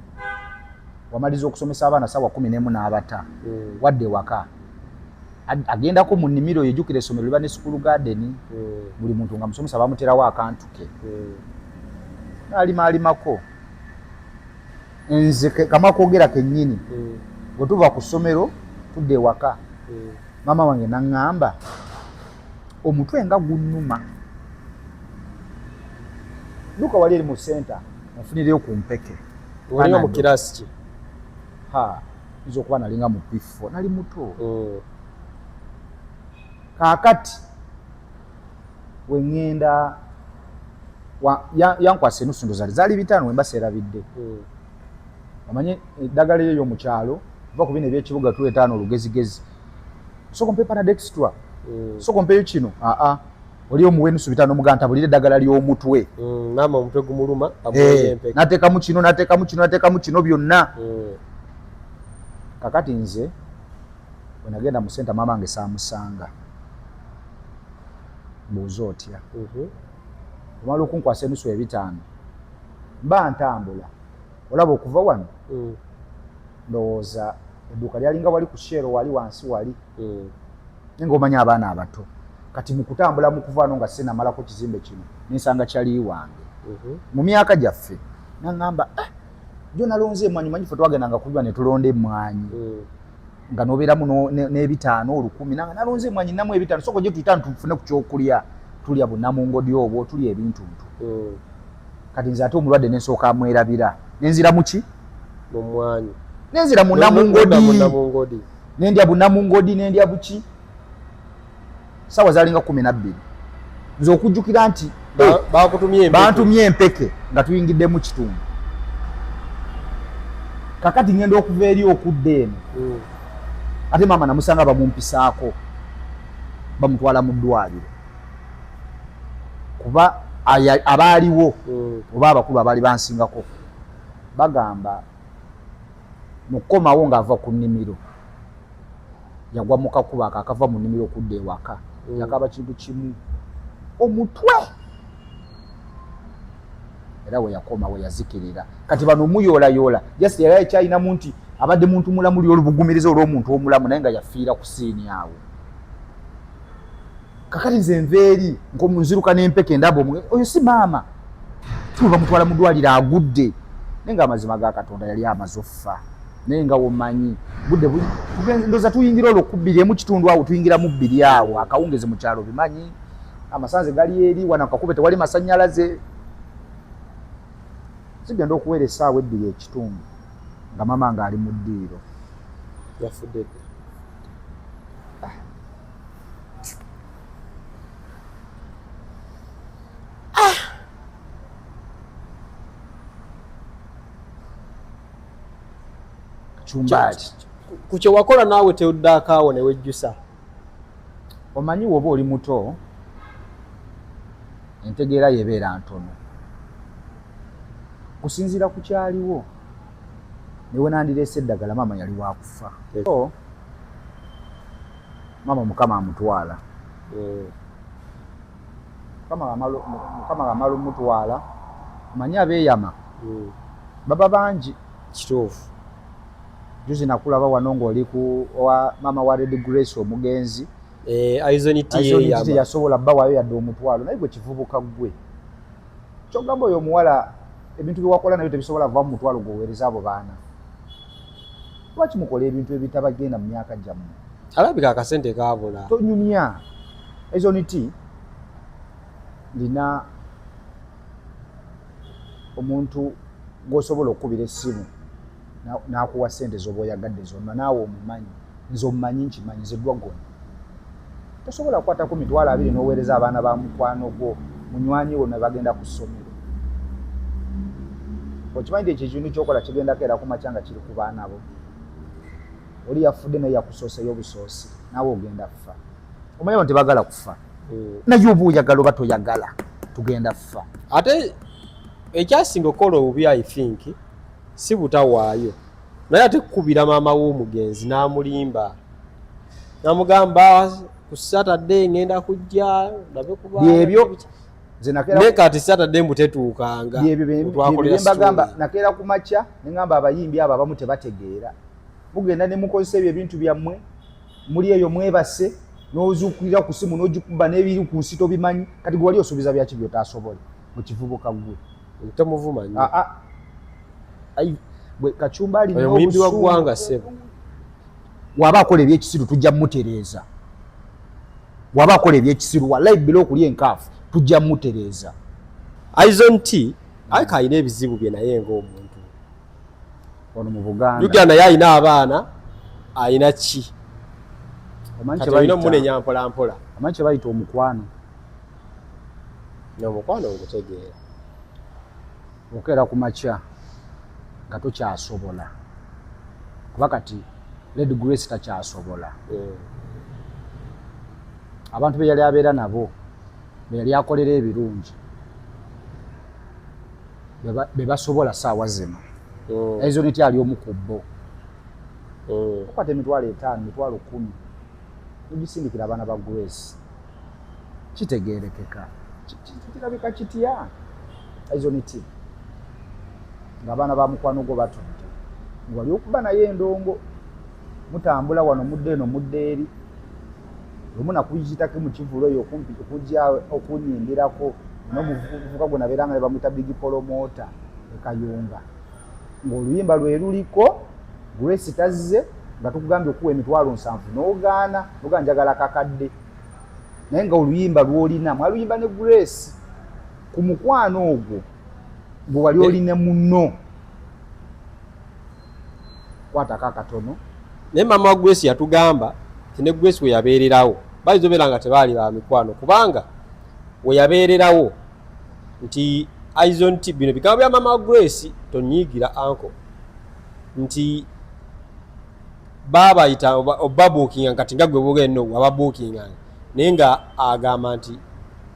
wamaliza okusomesa abaana ssaawa 11 n'abata. Wadde waka. Agendako mu nnimiro ye, jjukira essomero liba ne school garden. Buli muntu nga musomesa bamuterawo akantu ke. N'alima alimako. Nze kamwa kwogera kennyini. Bwe tuva ku ssomero tudda ewaka. Maama wange n'aŋŋamba omutwe nga gunnuma. Dduka wali eri mu center onfunireyo ku mpeke. Wali mu kiraasi ki? Ha, nza okuba nalinga mu P4, nali muto. Kaakati we ŋŋenda yankwasa enusu ndo zaali 5 we mba seerabidde. Omanye eddagala eryo ery'omu kyalo, va ku bino eby'ekibuga tuleeta wano olugezigezi. Sooka ompe Panadol Extra. Sooka ompeyo kino. Aa. Oli omuwa enusu 500 omugamba ntabulira eddagala ly'omutwe. Maama omutwe gumuluma, amuweereza empeke. N'ateekamu kino, n'ateekamu kino, n'ateekamu kino byonna. Kakati nze bwe nagenda mu senta maama wange saamusanga. Mbuuza otya? Omala okunkwasa enusu 500 mba ntambula olaba okuva wano ndowooza edduuka lyalinga wali ku Shell wali wansi wali. Naye ng'omanyi abaana abato kati mu kutambula mu kuva wano nga sinamalako kizimbe kino nensanga kyali wange. Mu myaka gyaffe naŋŋamba, jo nalonze emmwanyi, manyi ffe twagendanga kubiba ne tulonda emmwanyi. Nga n'obeeramu n'ebitaano olukumi, nanga nalonze emmwanyi nnamu ebitaano, sooka ojje tuyita tufune ku kyokulya, tulya bunnamungodi obwo, tulya ebintuntu. Kati nze ate omulwadde ne nsooka amwerabira, ne nzira mu ki? Mu mmwanyi. Ne nzira mu nnamungodi. Mu nnamungodi. Ne ndya bunnamungodi, ne ndya buki. Ssaawa zaalinga 12. Nze okujjukira nti, Bakutumye empeke. Bantumye empeke nga tuyingidde mu kitundu. Kakati ngenda okuva eri okudda eno. Ate maama namusanga bamumpisaako, bamutwala mu ddwaliro. Kuba abaaliwo, oba abakulu abaali bansingako, bagamba mu kukomawo ng'ava ku nnimiro, yagwa mu kakubo ako akava mu nnimiro okudda ewaka. Yakaba kintu kimu, omutwe. Era we yakoma, we yazikirira. Kati bano muyoolayoola, just yali akyalinamu nti abadde muntu mulamu luli olubugumiriza olw'omuntu omulamu, naye nga yafiira ku siini awo. Kakati nze nva eri, nziruka n'empeke ndaba oyo si maama. Tuba bamutwala mu ddwaliro agudde. Naye nga amazima ga Katonda yali amaze okufa. Naye nga womanyi, budde tugenze, ndowooza tuyingira olwo ku bbiri emu kitundu awo, tuyingira mu bbiri awo, akawungezi mu kyalo bimanyi. Amasanze gali eri, wano akakube tewali masannyalaze. Zigenda okuwera essaawa ebbiri ekitundu nga maama ng'ali mu ddiiro. Yafudde dda. Kachumbari. Ku kye wakola naawe tewuddaako awo ne wejjusa. Omanyi woba oli muto entegeera yo ebeera ntono. Kusinziira ku kyaliwo ne we nandireese eddagala maama yali wa kufa. So, maama Mukama amutwala. Mukama amala omutwala, omanyi abeeyama baba bangi. Kituufu. Juzi nakulaba wano ng'oli ku wa maama wa Red Grace omugenzi. Aizon T Aizon T yeeyama. teyasobola bbawaayo yadde omutwalo, naye gwe kivubuka ggwe. Ky'ogamba oyo omuwala ebintu bye wakola nabyo tebisobola kuva mu mutwalo gw'oweereza abo baana. Lwaki mukola ebintu ebitabagenda mu myaka gyammwe? Alabika akasente kaabula. Tonyumya. Aizon T lina omuntu gw'osobola okukubira essimu n'akuwa ssente z'oba oyagadde zonna, naawe omumanyi, nze omumanyi, nkimanyi, nze Dwagon. Tosobola kukwatako 20,000 n'oweereza abaana ba mukwano gwo, munywanyi wo ne bagenda ku ssomero. Okimanyi nti ekyo ekintu ky'okola kigendako era ku makya nga kiri ku baana bo. Oli yafudde naye yakusooseyo obusoosi, naawe ogenda kufa. Omanyi abantu tebaagala kufa. Naye oba oyagala oba toyagala, tugenda kufa. Ate ekyasinga okukola obubi I think si butawaayo, naye ate kukubira maama w'omugenzi n'amulimba n'amugamba ku Saturday ngenda kujja ndabe ku baana. Byebyo. Nze nakeera Ne kati Saturday mbu tetuukanga. Byebyo Twakolera bye mbagamba, story. nakeera ku makya ne ngamba abayimbi abo abamu tebategeera. Mugenda ne mukozesa ebyo ebintu byammwe, muli eyo mwebase, n'ozuukirira ku ssimu n'ogikuba n'ebiri ku nsi tobimanyi. Kati gwe wali osuubiza byaki by'otaasobole mu kivubuka ggwe? Tomuvuma nnyo. Ai, bwe Kachumba alina Oyo muyimbi wa obusungu. ggwanga ssebo. Waba akola ebyekisiru tujja mutereeza. Waba akola ebyekisiru wallahi bila okulya enkaafu tujja mutereeza. Aizon T alika alina ebizibu bye naye ng'omuntu. Wano mu Buganda. Jjukira naye alina abaana, alina ki? Omanyi Kati kye olina bayita omunenya mpola mpola. Omanyi kye bayita omukwano? Omukwano ngutegeera. Okeera ku makya nga tokyasobola. Kuba kati Lady Grace takyasobola. Abantu be yali abeera nabo Be yali akolera ebirungi be basobola saawa zino. Aizon T ali omu ku bo. Okwata 50,000, 10,000 nogisindikira abaana ba Grace, kitegerekeka, kirabika kitya? Aizon T ng'abaana ba mukwano gwo batudde, wali okuba naye endongo, mutambula wano, mudde eno, mudde eri. Lumu nakuyitako mu kivulo eyo okumpi okujja okunyimbirako n'omuvubuka gwe nabeeranga ne bamuyita Big Polomota e Kayunga, ng'oluyimba lwe luliko Grace tazze, nga tukugambye okuwa 70,000 n'ogaana, nogaa njagala kakadde, naye nga oluyimba lw'olina mwaluyimba ne Grace. Ku mukwano ogwo gwe wali olina muno, kwatako akatono. Naye maama wa Grace yatugamba nti ne Grace we yabeererawo bayinza obeera nga tebaali ba mikwano, kubanga we yabeererawo nti Aizon T, bino bigambo bya maama wa Grace, tonyiigira anko, nti baabayita obabuukinga kati nga gwe bugenda no wababuukinga, naye nga agamba nti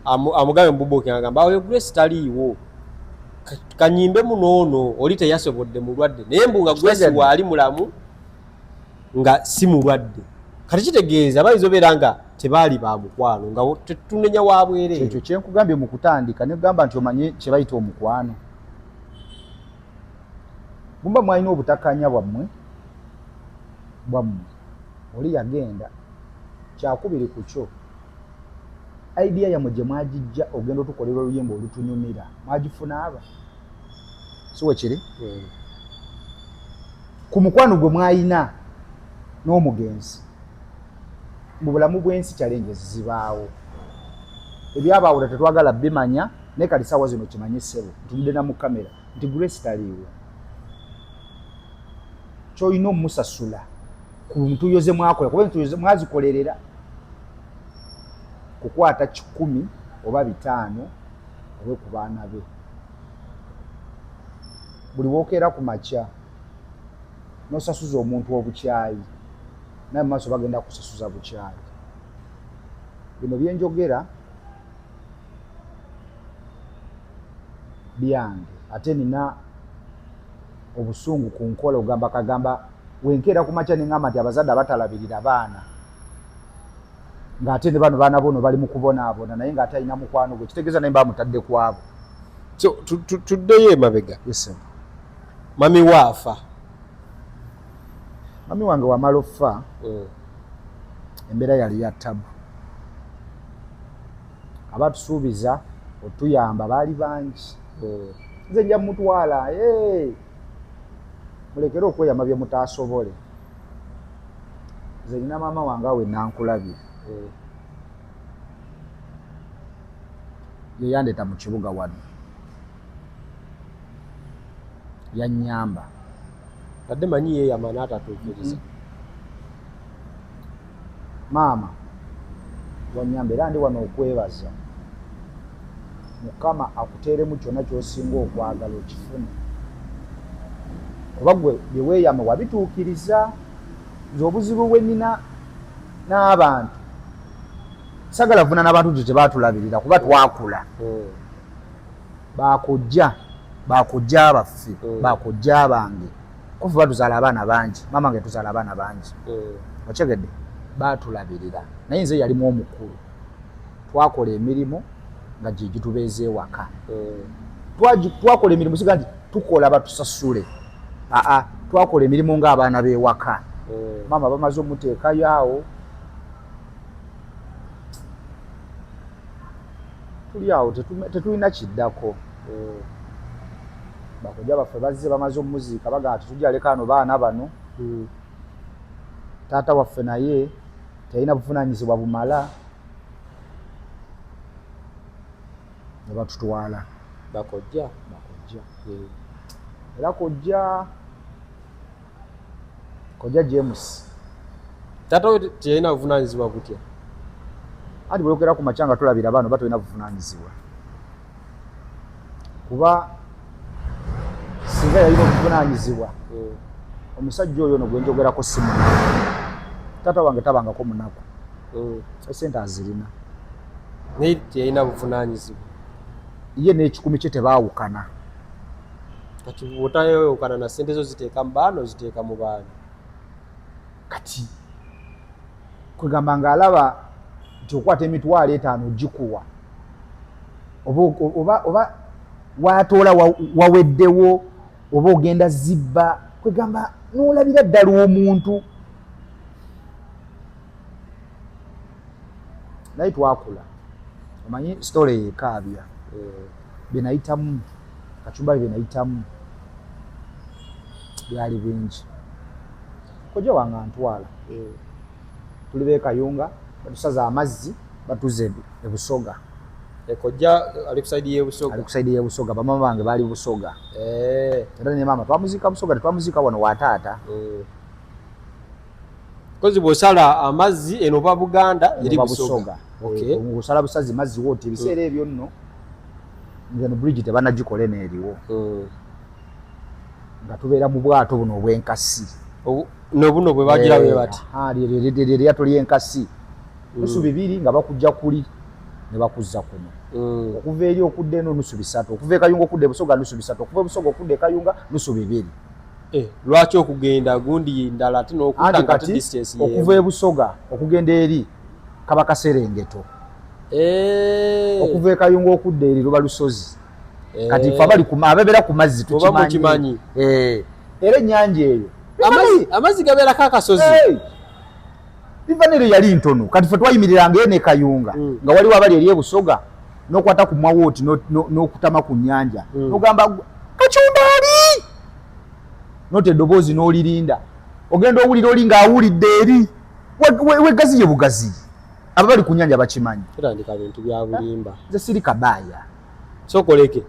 amugambe mububuukinga, agamba oyo Grace taliiwo, kanyimbe munoono oli teyasobodde mulwadde, naye mbu nga Grace waali mulamu nga si mulwadde. Kati kitegeeza bayinza obeera nga tebaali ba mukwano, nga tetunenya wa bwereere. Ekyo kyenkugambye mu kutandika, negamba nti omanye kye bayita omukwano, bumba mwalina obutakanya bwammwe bwammwe, oli yagenda. Kyakubiri ku kyo, idea yammwe gye mwagijja ogenda otukolera oluyimba olutunyumira, mwagifuna aba si wekiri? Ku mukwano gwe mwalina n'omugenzi, mu bulamu bw'ensi challenges zibaawo, ebyabaawula tetwagala bimanya, naye kati saawa zino kimanye ssebo, ntunudde na mu kamera nti Grace taliiwo, kyolina omusasula ku ntuyo ze mwakola, kuba entuyo mwazikolerera kukwata 100 oba 500 obe ku baana be. Buli wokeera ku makya n'osasuza omuntu obukyayi, naye mu maaso bagenda kusasuza bukyayi. Bino byenjogera byange, ate nina obusungu ku nkola ogamba kagamba wenkeera ku makya neŋŋamba nti abazadde abatalabirira baana, ng'ate ne bano baana bono bali mu kubonaabona, naye ng'ate alina mukwano gwe, kitegeeza naye mba mutadde ku abo. So tuddeyo emabega. Yes. Mami waafa? Mami wange wamala okufa, embeera yali ya tabu. Abatusuubiza otuyamba baali bangi. Nze nja mutwala, mulekere okweyama bye mutaasobole. Nze nina maama wange awe nankulabye, ye yandeeta mu kibuga wano, yannyamba. Badde manyi yeeyama n'atatuukiriza. Maama wanyamba, era ndi wano okwebaza Mukama akuteeremu kyonna ky'osinga okwagala okifune, kuba gwe bye weeyama wabituukiriza. Nze obuzibu bwe nnina n'abantu, sagala vuna n'abantu nti tebaatulabirira, kuba twakula. Bakojja, bakojja baffe, bakojja bange, kufe batuzaala abaana bangi, maama nge tuzaala abaana bangi. Okyegedde, baatulabirira, naye nze yalimu omukulu. Twakola emirimu nga gye gitubeeza ewaka. Twakola emirimu, siga nti tukola batusasule, aa, twakola emirimu ng'abaana b'ewaka. Maama bamaze omuteekayo awo, tuli awo, tetulina kiddako. Bakojja baffe bazze bamaze omuziika, bagamba tetujja leka ano baana bano. Taata waffe naye teyalina buvunaanyizibwa bumala, ne batutwala. Bakojja? Bakojja. Era kojja, kojja James. Taata we teyalina buvunaanyizibwa butya? Anti bweyokera ku makya nga tulabira abaana, oba tolina buvunaanyizibwa, kuba singa yalina obuvunaanyizibwa, omusajja oyo ono gwe njogerako si munaku. Taata wange tabangako munaku. Esente azirina. Naye teyalina buvunaanyizibwa. Ye n'ekikumi kye tebaawukana. Kati bw'otayawukana na ssente zo ziteeka mu baana, oziteeka mu baana. Kati kwegamba ng'alaba nti okwata 50,000 ogikuwa oba watoola waweddewo oba ogenda zibba, kwegamba n'olabira ddala omuntu. Naye twakula, omanyi story yekaabya bye nayitamu, Kachumbali bye nayitamu byali bingi. Kojja wange antwala, tuli b'e Kayunga, batusaza amazzi batuze e Busoga. Kojja ali ku side y'e Busoga. Ali ku side y'e Busoga, bamama bange baali Busoga. Era ne maama twamuziika Busoga, tetwamuziika wano wa taata. Kozi bw'osala amazzi eno oba Buganda eri Busoga. Osala busazi mazzi wooti ebiseera ebyo nno ngeno bridge tebanagikola eno eriwo. Nga tubeera mu bwato buno obw'enkasi. Nobuno bwe bagira bwe bati. Eryato ly'enkasi. Nusu bibiri nga bakujja kuli ne bakuzza kuno. Okuva eri okudda eno nusu bisatu, okuva e Kayunga okudda e Busoga nusu bisatu, okuva e Busoga okudda e Kayunga nusu bibiri. Lwaki okugenda gundi ndala ate n'okudda kati distance yeemu? Okuva e Busoga okugenda eri kaba kaserengeto. Okuva e Kayunga okudda eri luba lusozi. Kati ffe abali ababeera ku mazzi tukimanyi. Era ennyanja eyo amazzi gabeerako akasozi. River Nile yali ntono, kati ffe twayimiriranga eno e Kayunga nga waliwo abali eri e Busoga, n'okwata ku mwawooti n'okutama ku nnyanja n'ogamba Kachumbali, nota eddoboozi n'olirinda, ogenda owulira oli ng'awulidde eri wegaziye bugazi. Abo bali ku nnyanja bakimanyi. Tutandika bintu bya bulimba. Nze siri kabaaya. Sokoleke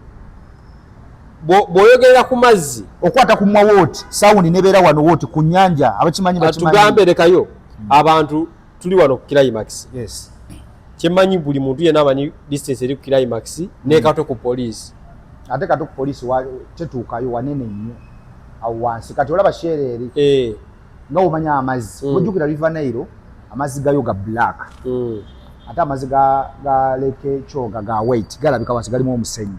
bw'oyogerera ku mazzi okwata ku mwawooti sawundi nebeera wano wooti ku nnyanja, abakimanyi bakimanyi. Tugambe lekayo abantu tuli wano ku Climax. Yes. Kyemmanyi buli muntu yenna amanyi distance eri ku Climax ne Kato ku police. Ate Kato ku police tetuukayo, wanene nnyo awo wansi. Kati olaba Shell eri nga omanya amazzi. Ojjukira River Nile amazzi gayo ga black. Ate amazzi ga Lake Kyoga ga white, galabika wansi galimu omusenyu.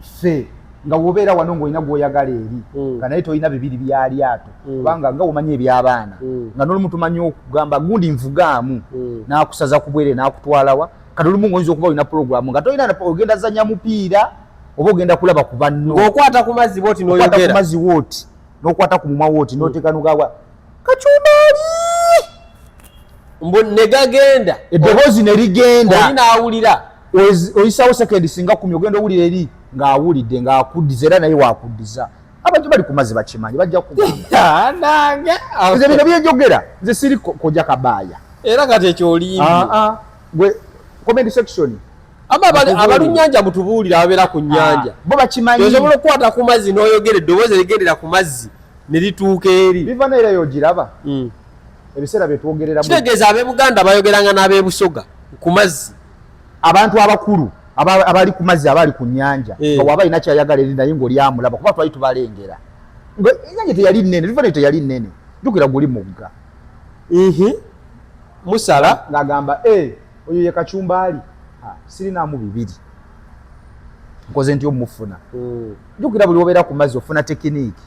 Ffe nga wobeera wano ng'olina gw'oyagala eri nga naye tolina bibiri bya lyato, kubanga nga omanyi eby'abaana nga n'olumu tumanyi okugamba gundi nvugaamu n'akusaza ku bwere n'akutwalawa. Kati olumu ng'oyinza okuba olina pulogulaamu nga tolina, ogenda zanya mupiira oba ogenda kulaba ku banno. Ng'okwata ku mazzi bw'oti n'oyogera. Okwata ku mazzi w'oti n'okwata ku mumwa w'oti n'oteeka n'ogamba Kachumbali. Mbu ne gagenda. Eddoboozi ne ligenda. Oli n'awulira. Oyisawo sekendi singa 10 ogenda owulira eri ng'awulidde ng'akuddiza era naye wakuddiza. Abantu bali ku mazzi bakimanyi bajja kugamba. Nange. Nze bino byenjogera nze siri kojja kabaaya. Era kati ekyo olimbye. Gwe comment section. Ama abalunnyanja mutubuulire ababeera ku nnyanja. Bo bakimanyi. Osobola okukwata ku mazzi n'oyogera eddoboozi erigendera ku mazzi ne lituuka eri. River Nile eyo ogiraba? Ebiseera bye twogereramu. Kitegeeza ab'e Buganda bayogeranga n'ab'e Busoga ku mazzi. Abantu abakulu abali ku mazzi abali ku nnyanja nga waba alina kyayagala eri naye ng'oli amulaba kuba twali tubalengera. Ennyanja teyali nnene, River Nile teyali nnene. Jjukira guli mugga. Musala ng'agamba oyo ye Kachumbali. Sirinaamu bibiri. Nkoze ntya omufuna. Jjukira buli obeera ku mazzi ofuna tekiniiki.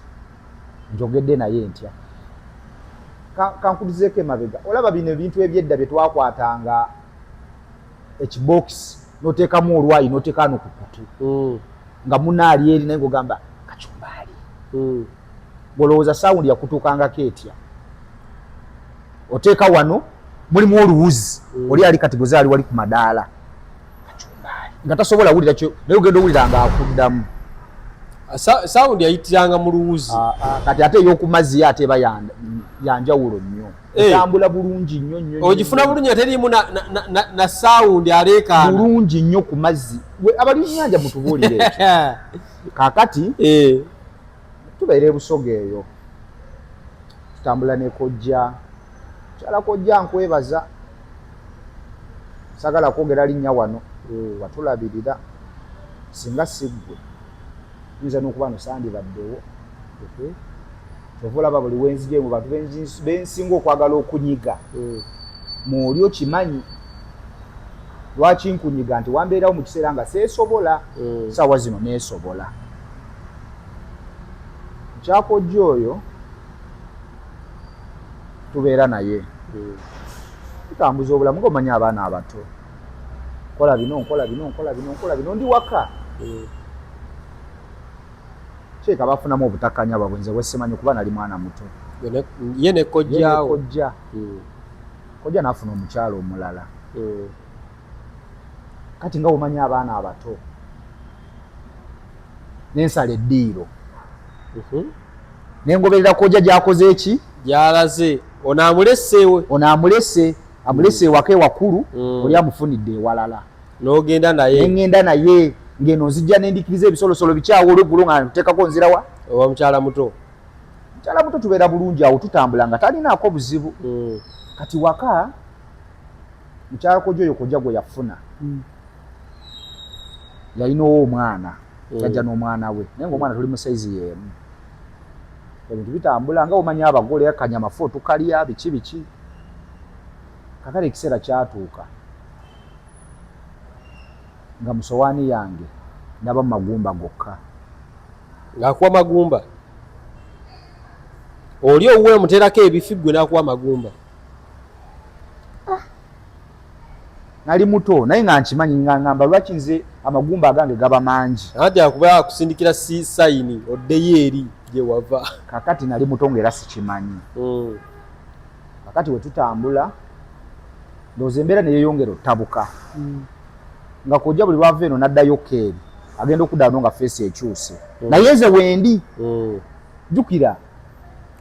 Njogedde naye ntya. Kankudizeeko emabega. Olaba bino ebintu eby'edda bye twakwatanga ekibokisi n'oteekamu olwayi n'oteeka no ku kutu. Nga munaali eri naye ng'ogamba Kachumbali. Ng'olowooza sawundi yakutuukangako etya? Oteeka wano mulimu oluwuzi. Oli ali kati goze ali wali ku madaala. Kachumbali. Nga tasobola wulira kyo naye ogenda owulira ng'akuddamu. Sawundi yayitiranga mu luwuzi. Kati ate ey'oku mazzi yo ate eba ya njawulo nnyo. Etambula bulungi nnyo nnyo. Ogifuna bulungi ate erimu na sawundi aleekaana. Bulungi nnyo ku mazzi. Abali nnyanja mutubuulire ekyo. Kaakati tubeera e Busoga eyo. Tutambula ne kojja. Kyala kojja nkwebaza. Sagala kwogera linnya wano. Watulabirira. Singa si ggwe. Nyinza n'okuba no sandibaddewo. Kyova olaba buli wenzije mu bantu bensinga okwagala okunyiga. Mwoli okimanyi. Lwaki nkunyiga nti wambeerawo mu kiseera nga seesobola? Saawa zino neesobola. Nkyakojja oyo tubeera naye, tutambuza obulamu ngaomanyi abaana abato, nkola bino, nkola bino, nkola bino, nkola bino, ndi waka. Kyeka bafunamu obutakanya bwabwe, nze bwesimanyi kuba nali mwana muto. Ye ne kojjaawo? Kojja. Kojja naafuna omukyalo omulala. Kati nga omanyi abaana abato, nensala eddiiro, nengoberera kojja gyakoze eki? Gyalaze. Ono amuleseewe? Ono amulese, amulese ewaka ewakulu. Oli amufunidde ewalala. N'ogenda naye? Neŋŋenda naye, ngeno nzijja nendikiriza ebisolosolo bikyawo olweggulo nga nteekako nzirawa. Owa mukyala muto? Mukyala muto. Tubeera bulungi awo, tutambula nga talinaako buzibu. Kati waka mukyala kojja oyo, kojja gwe yafuna, yalinawo omwana. Yajja n'omwana we, naye ngaomwana tuli mu size y'emu. Ebintu bitambula nga omanyi abagole, akanyama ffe otukalya, biki biki. Kakale ekiseera kyatuuka nga mu sowaani yange ndaba mu magumba gokka. Ng'akuwa magumba? Oli owuwe omuteerako ebifi, gwe n'akuwa magumba? Nali muto naye nga nkimanyi, nga ngamba lwaki nze amagumba agange gaba mangi. Anti akuba akusindikira si sign oddeyo eri gye wava. Kakati nali muto ngaera sikimanyi. Kakati we tutambula, ndowooza embeera neyeyongera ottabuka, nga kojja buli lwava eno n'addayo keeri, agenda okudda wano nga face ekyuse. Naye nze wendi, jjukira.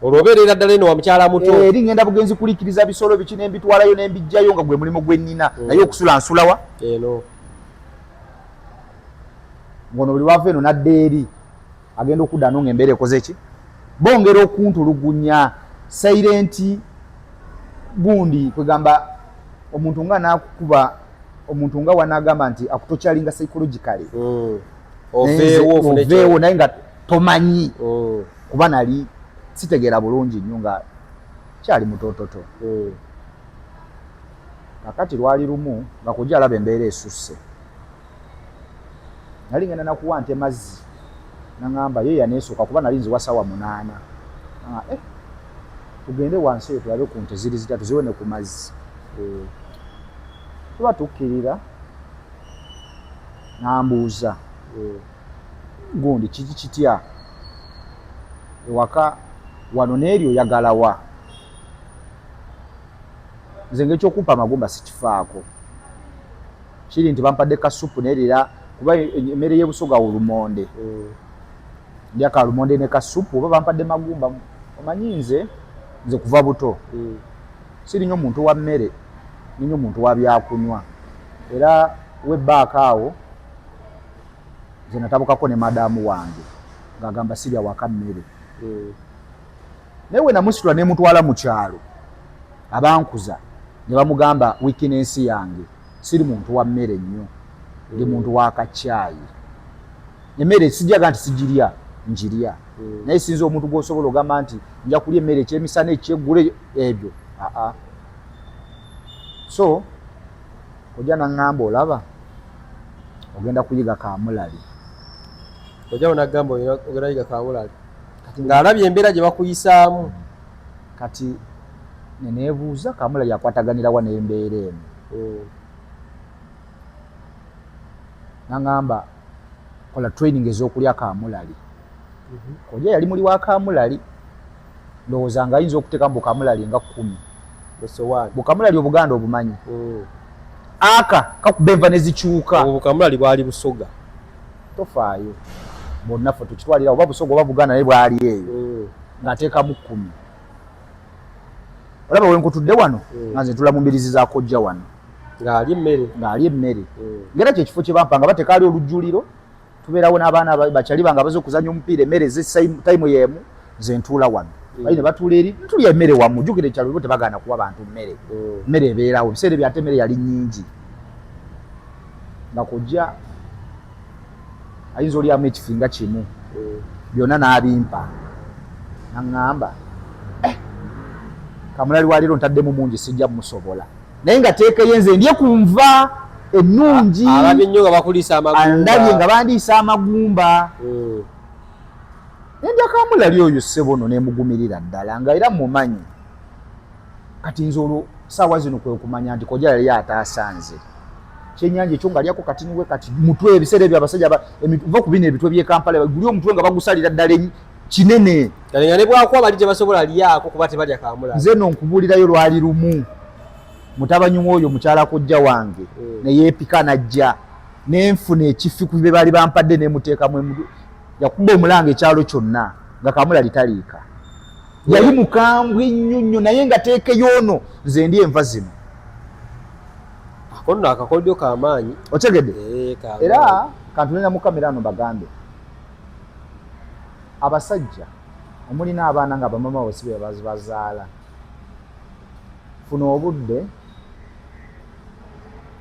Olwo obeerera ddala eno wa mukyala muto? Eri ngenda bugenzi kuliikiriza bisolo biki, nembitwalayo nembijjayo, nga gwe mulimu gwe nnina. Naye okusula nsulawa eno. Ngono buli lwava eno n'adda eri, agenda okudda ano nga embeera ekoze ki? Bongera okuntulugunya silent gundi, kwegamba omuntu nga nakukuba, omuntu nga wanagamba nti akutorturinga psychologically. Oveewo ofune. Oveewo, naye nga tomanyi, kuba nali sitegeera bulungi nnyo nga kyali mutototo. Kakati lwali lumu nga kujja alaba embeera esusse, nali ngenda nakuwa nte mazzi, naŋŋamba ye yaneesooka kuba nali nziwa sawa 8. Ah, eh, tugende wansi eyo tulabe ku nte ziri zitya, tuziwe ne ku mazzi. Tuba tukkirira, nambuuza, "Gundi, kiki kitya ewaka wano neeri oyagalawa?" Nze ngaekyokumpa amagumba sikifaako, kiri nti bampadde kasupu nerira, kuba emmere y'ebusoga olumonde. Ndya kalumonde ne kasupu oba bampadde magumba. Omanyi nze kuva buto siri nnyo muntu wa mmere, ninyo muntu wa byakunywa. Era webbaaka awo nze natabukako ne madaamu wange ng'agamba sirya waka mmere. Naye we namusitula nemutwala mu kyalo, abankuza ne bamugamba weakness yange, siri muntu wa mmere nnyo, ndi muntu wa kacaayi. Emmere sijaga nti sigirya, njirya, naye sinza omuntu gw'osobola ogamba nti nja kulya emmere ekyemisana, ekyeggule, ebyo aa. So ojja naŋŋamba, "Olaba ogenda kuyiga kamulali." Ojja onagamba ogenda yiga kamulali ng'alabye embeera gye bakuyisaamu. Kati neneebuuza, kamulali akwataganirawa n'embeera eno? Naŋŋamba, "Kola training ez'okulya kamulali." Kojja yali muli wa kamulali, ndowooza nga ayinza okuteekamu bukamulali nga 10. Musowaani. Bukamulali obuganda obumanyi, aka kakuba enva ne zikyuka. Obwo bukamulali bwali busoga. Tofaayo, bonna ffe tukitwalira oba busoga oba buganda, naye bwali eyo ng'ateekamu 10. Olaba wenkutudde wano, nga nze ntula mu mbirizi za kojja wano. Ng'ali emmere. Ng'ali emmere. Ngera kyekifo kye bampa nga bateeka ali olujjuliro, tubeerawo n'abaana bakyali bange abaze okuzanya omupiira, emmere time y'emu, nze ntuula wano, bali ne batuula eri, tulya emmere wamu. Jjukira ekyalo bo tebagaana kuwa bantu mmere. Mmere ebeerawo ebiseera ebyo, ate emmere yali nnyingi, nga kojja ayinza olyamu ekifi nga kimu. Byonna n'abimpa, naŋŋamba, "Eh, kamulali wa leero ntaddemu mungi, sijja musobola." Naye nga teekeyo nze ndye ku nva Ennungi. Alabye nnyo nga bakuliisa amagumba. Andabye nga bandiisa amagumba. Nendya kamulali oyo ssebo no nemugumirira ddala nga era mumanyi. Kati nze olwo saawa zino kwe kumanya nti kojja yali ataasa nze. Kyenyanja ekyo ng'alyako katini we kati mutwe ebiseera ebyo abasajja va ku bino ebitwe by'e Kampala guli omutwe nga bagusalira ddala kinene. Kale nga ne bwakuwa bali tebasobola lyako kuba tebalya kamulali. Nze no nkubuulirayo lwali lumu mutabanyi w'oyo mukyala kojja wange ne yeepika n'ajja ne nfuna ekifi ku bye baali bampadde ne muteekamu yakuba omulanga ekyalo kyonna nga kamulali taliika. Yali mukambwe nnyo nnyo naye nga teekeyo ono nze ndi enva zino. Ako nno akakodyo k'amaanyi. Otegedde? Era kantunulira mu kamera ano bagambe abasajja omulina abaana nga bamama bo si be bazaala, funa obudde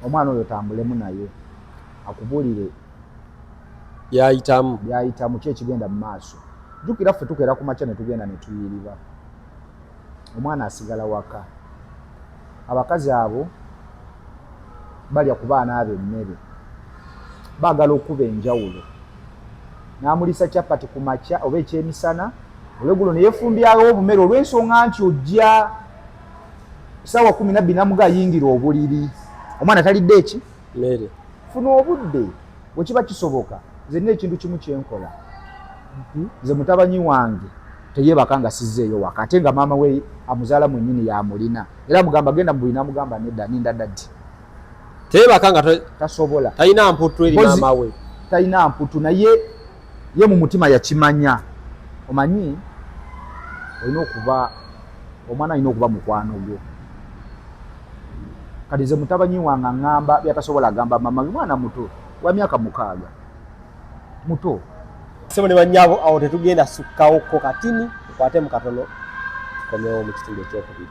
omwana oyo tambulemu naye akubuulire byayitamu, byayitamu ki ekigenda mu maaso. Jjukira ffe tukeera ku makya ne tugenda ne tuyiriba, omwana asigala waka. Abakazi abo balya ku baana abo emmere, baagala okuba enjawulo. N'amuliisa chapati ku makya oba ekyemisana, olweggulo ne yeefumbyawo obumere olw'ensonga nti ojja ssaawa 12 namuga ayingira obuliri, omwana talidde eki mmere. Funa obudde bwe kiba kisoboka. Nze nina ekintu kimu kye nkola. Nze mutabanyi wange teyeebaka nga sizzeeyo waka, ate nga maama we amuzaala mwennyini y'amulina, era amugamba genda mu buliri, n'amugamba nedda, ninda daddy. Teyeebaka nga tasobola. Talina mputu eri maama we. Talina mputu, naye ye mu mutima yakimanya. Omanyi olina okuba omwana alina okuba mukwano gwo. Kati nze mutabanyi wange aŋŋamba byatasobola agamba maama we, mwana muto wa myaka 6 muto. Ssebo ne bannyabo, awo tetugenda sukkawokko katini, tukwate mu katono tukomewo mu kitundu ekyokubiri.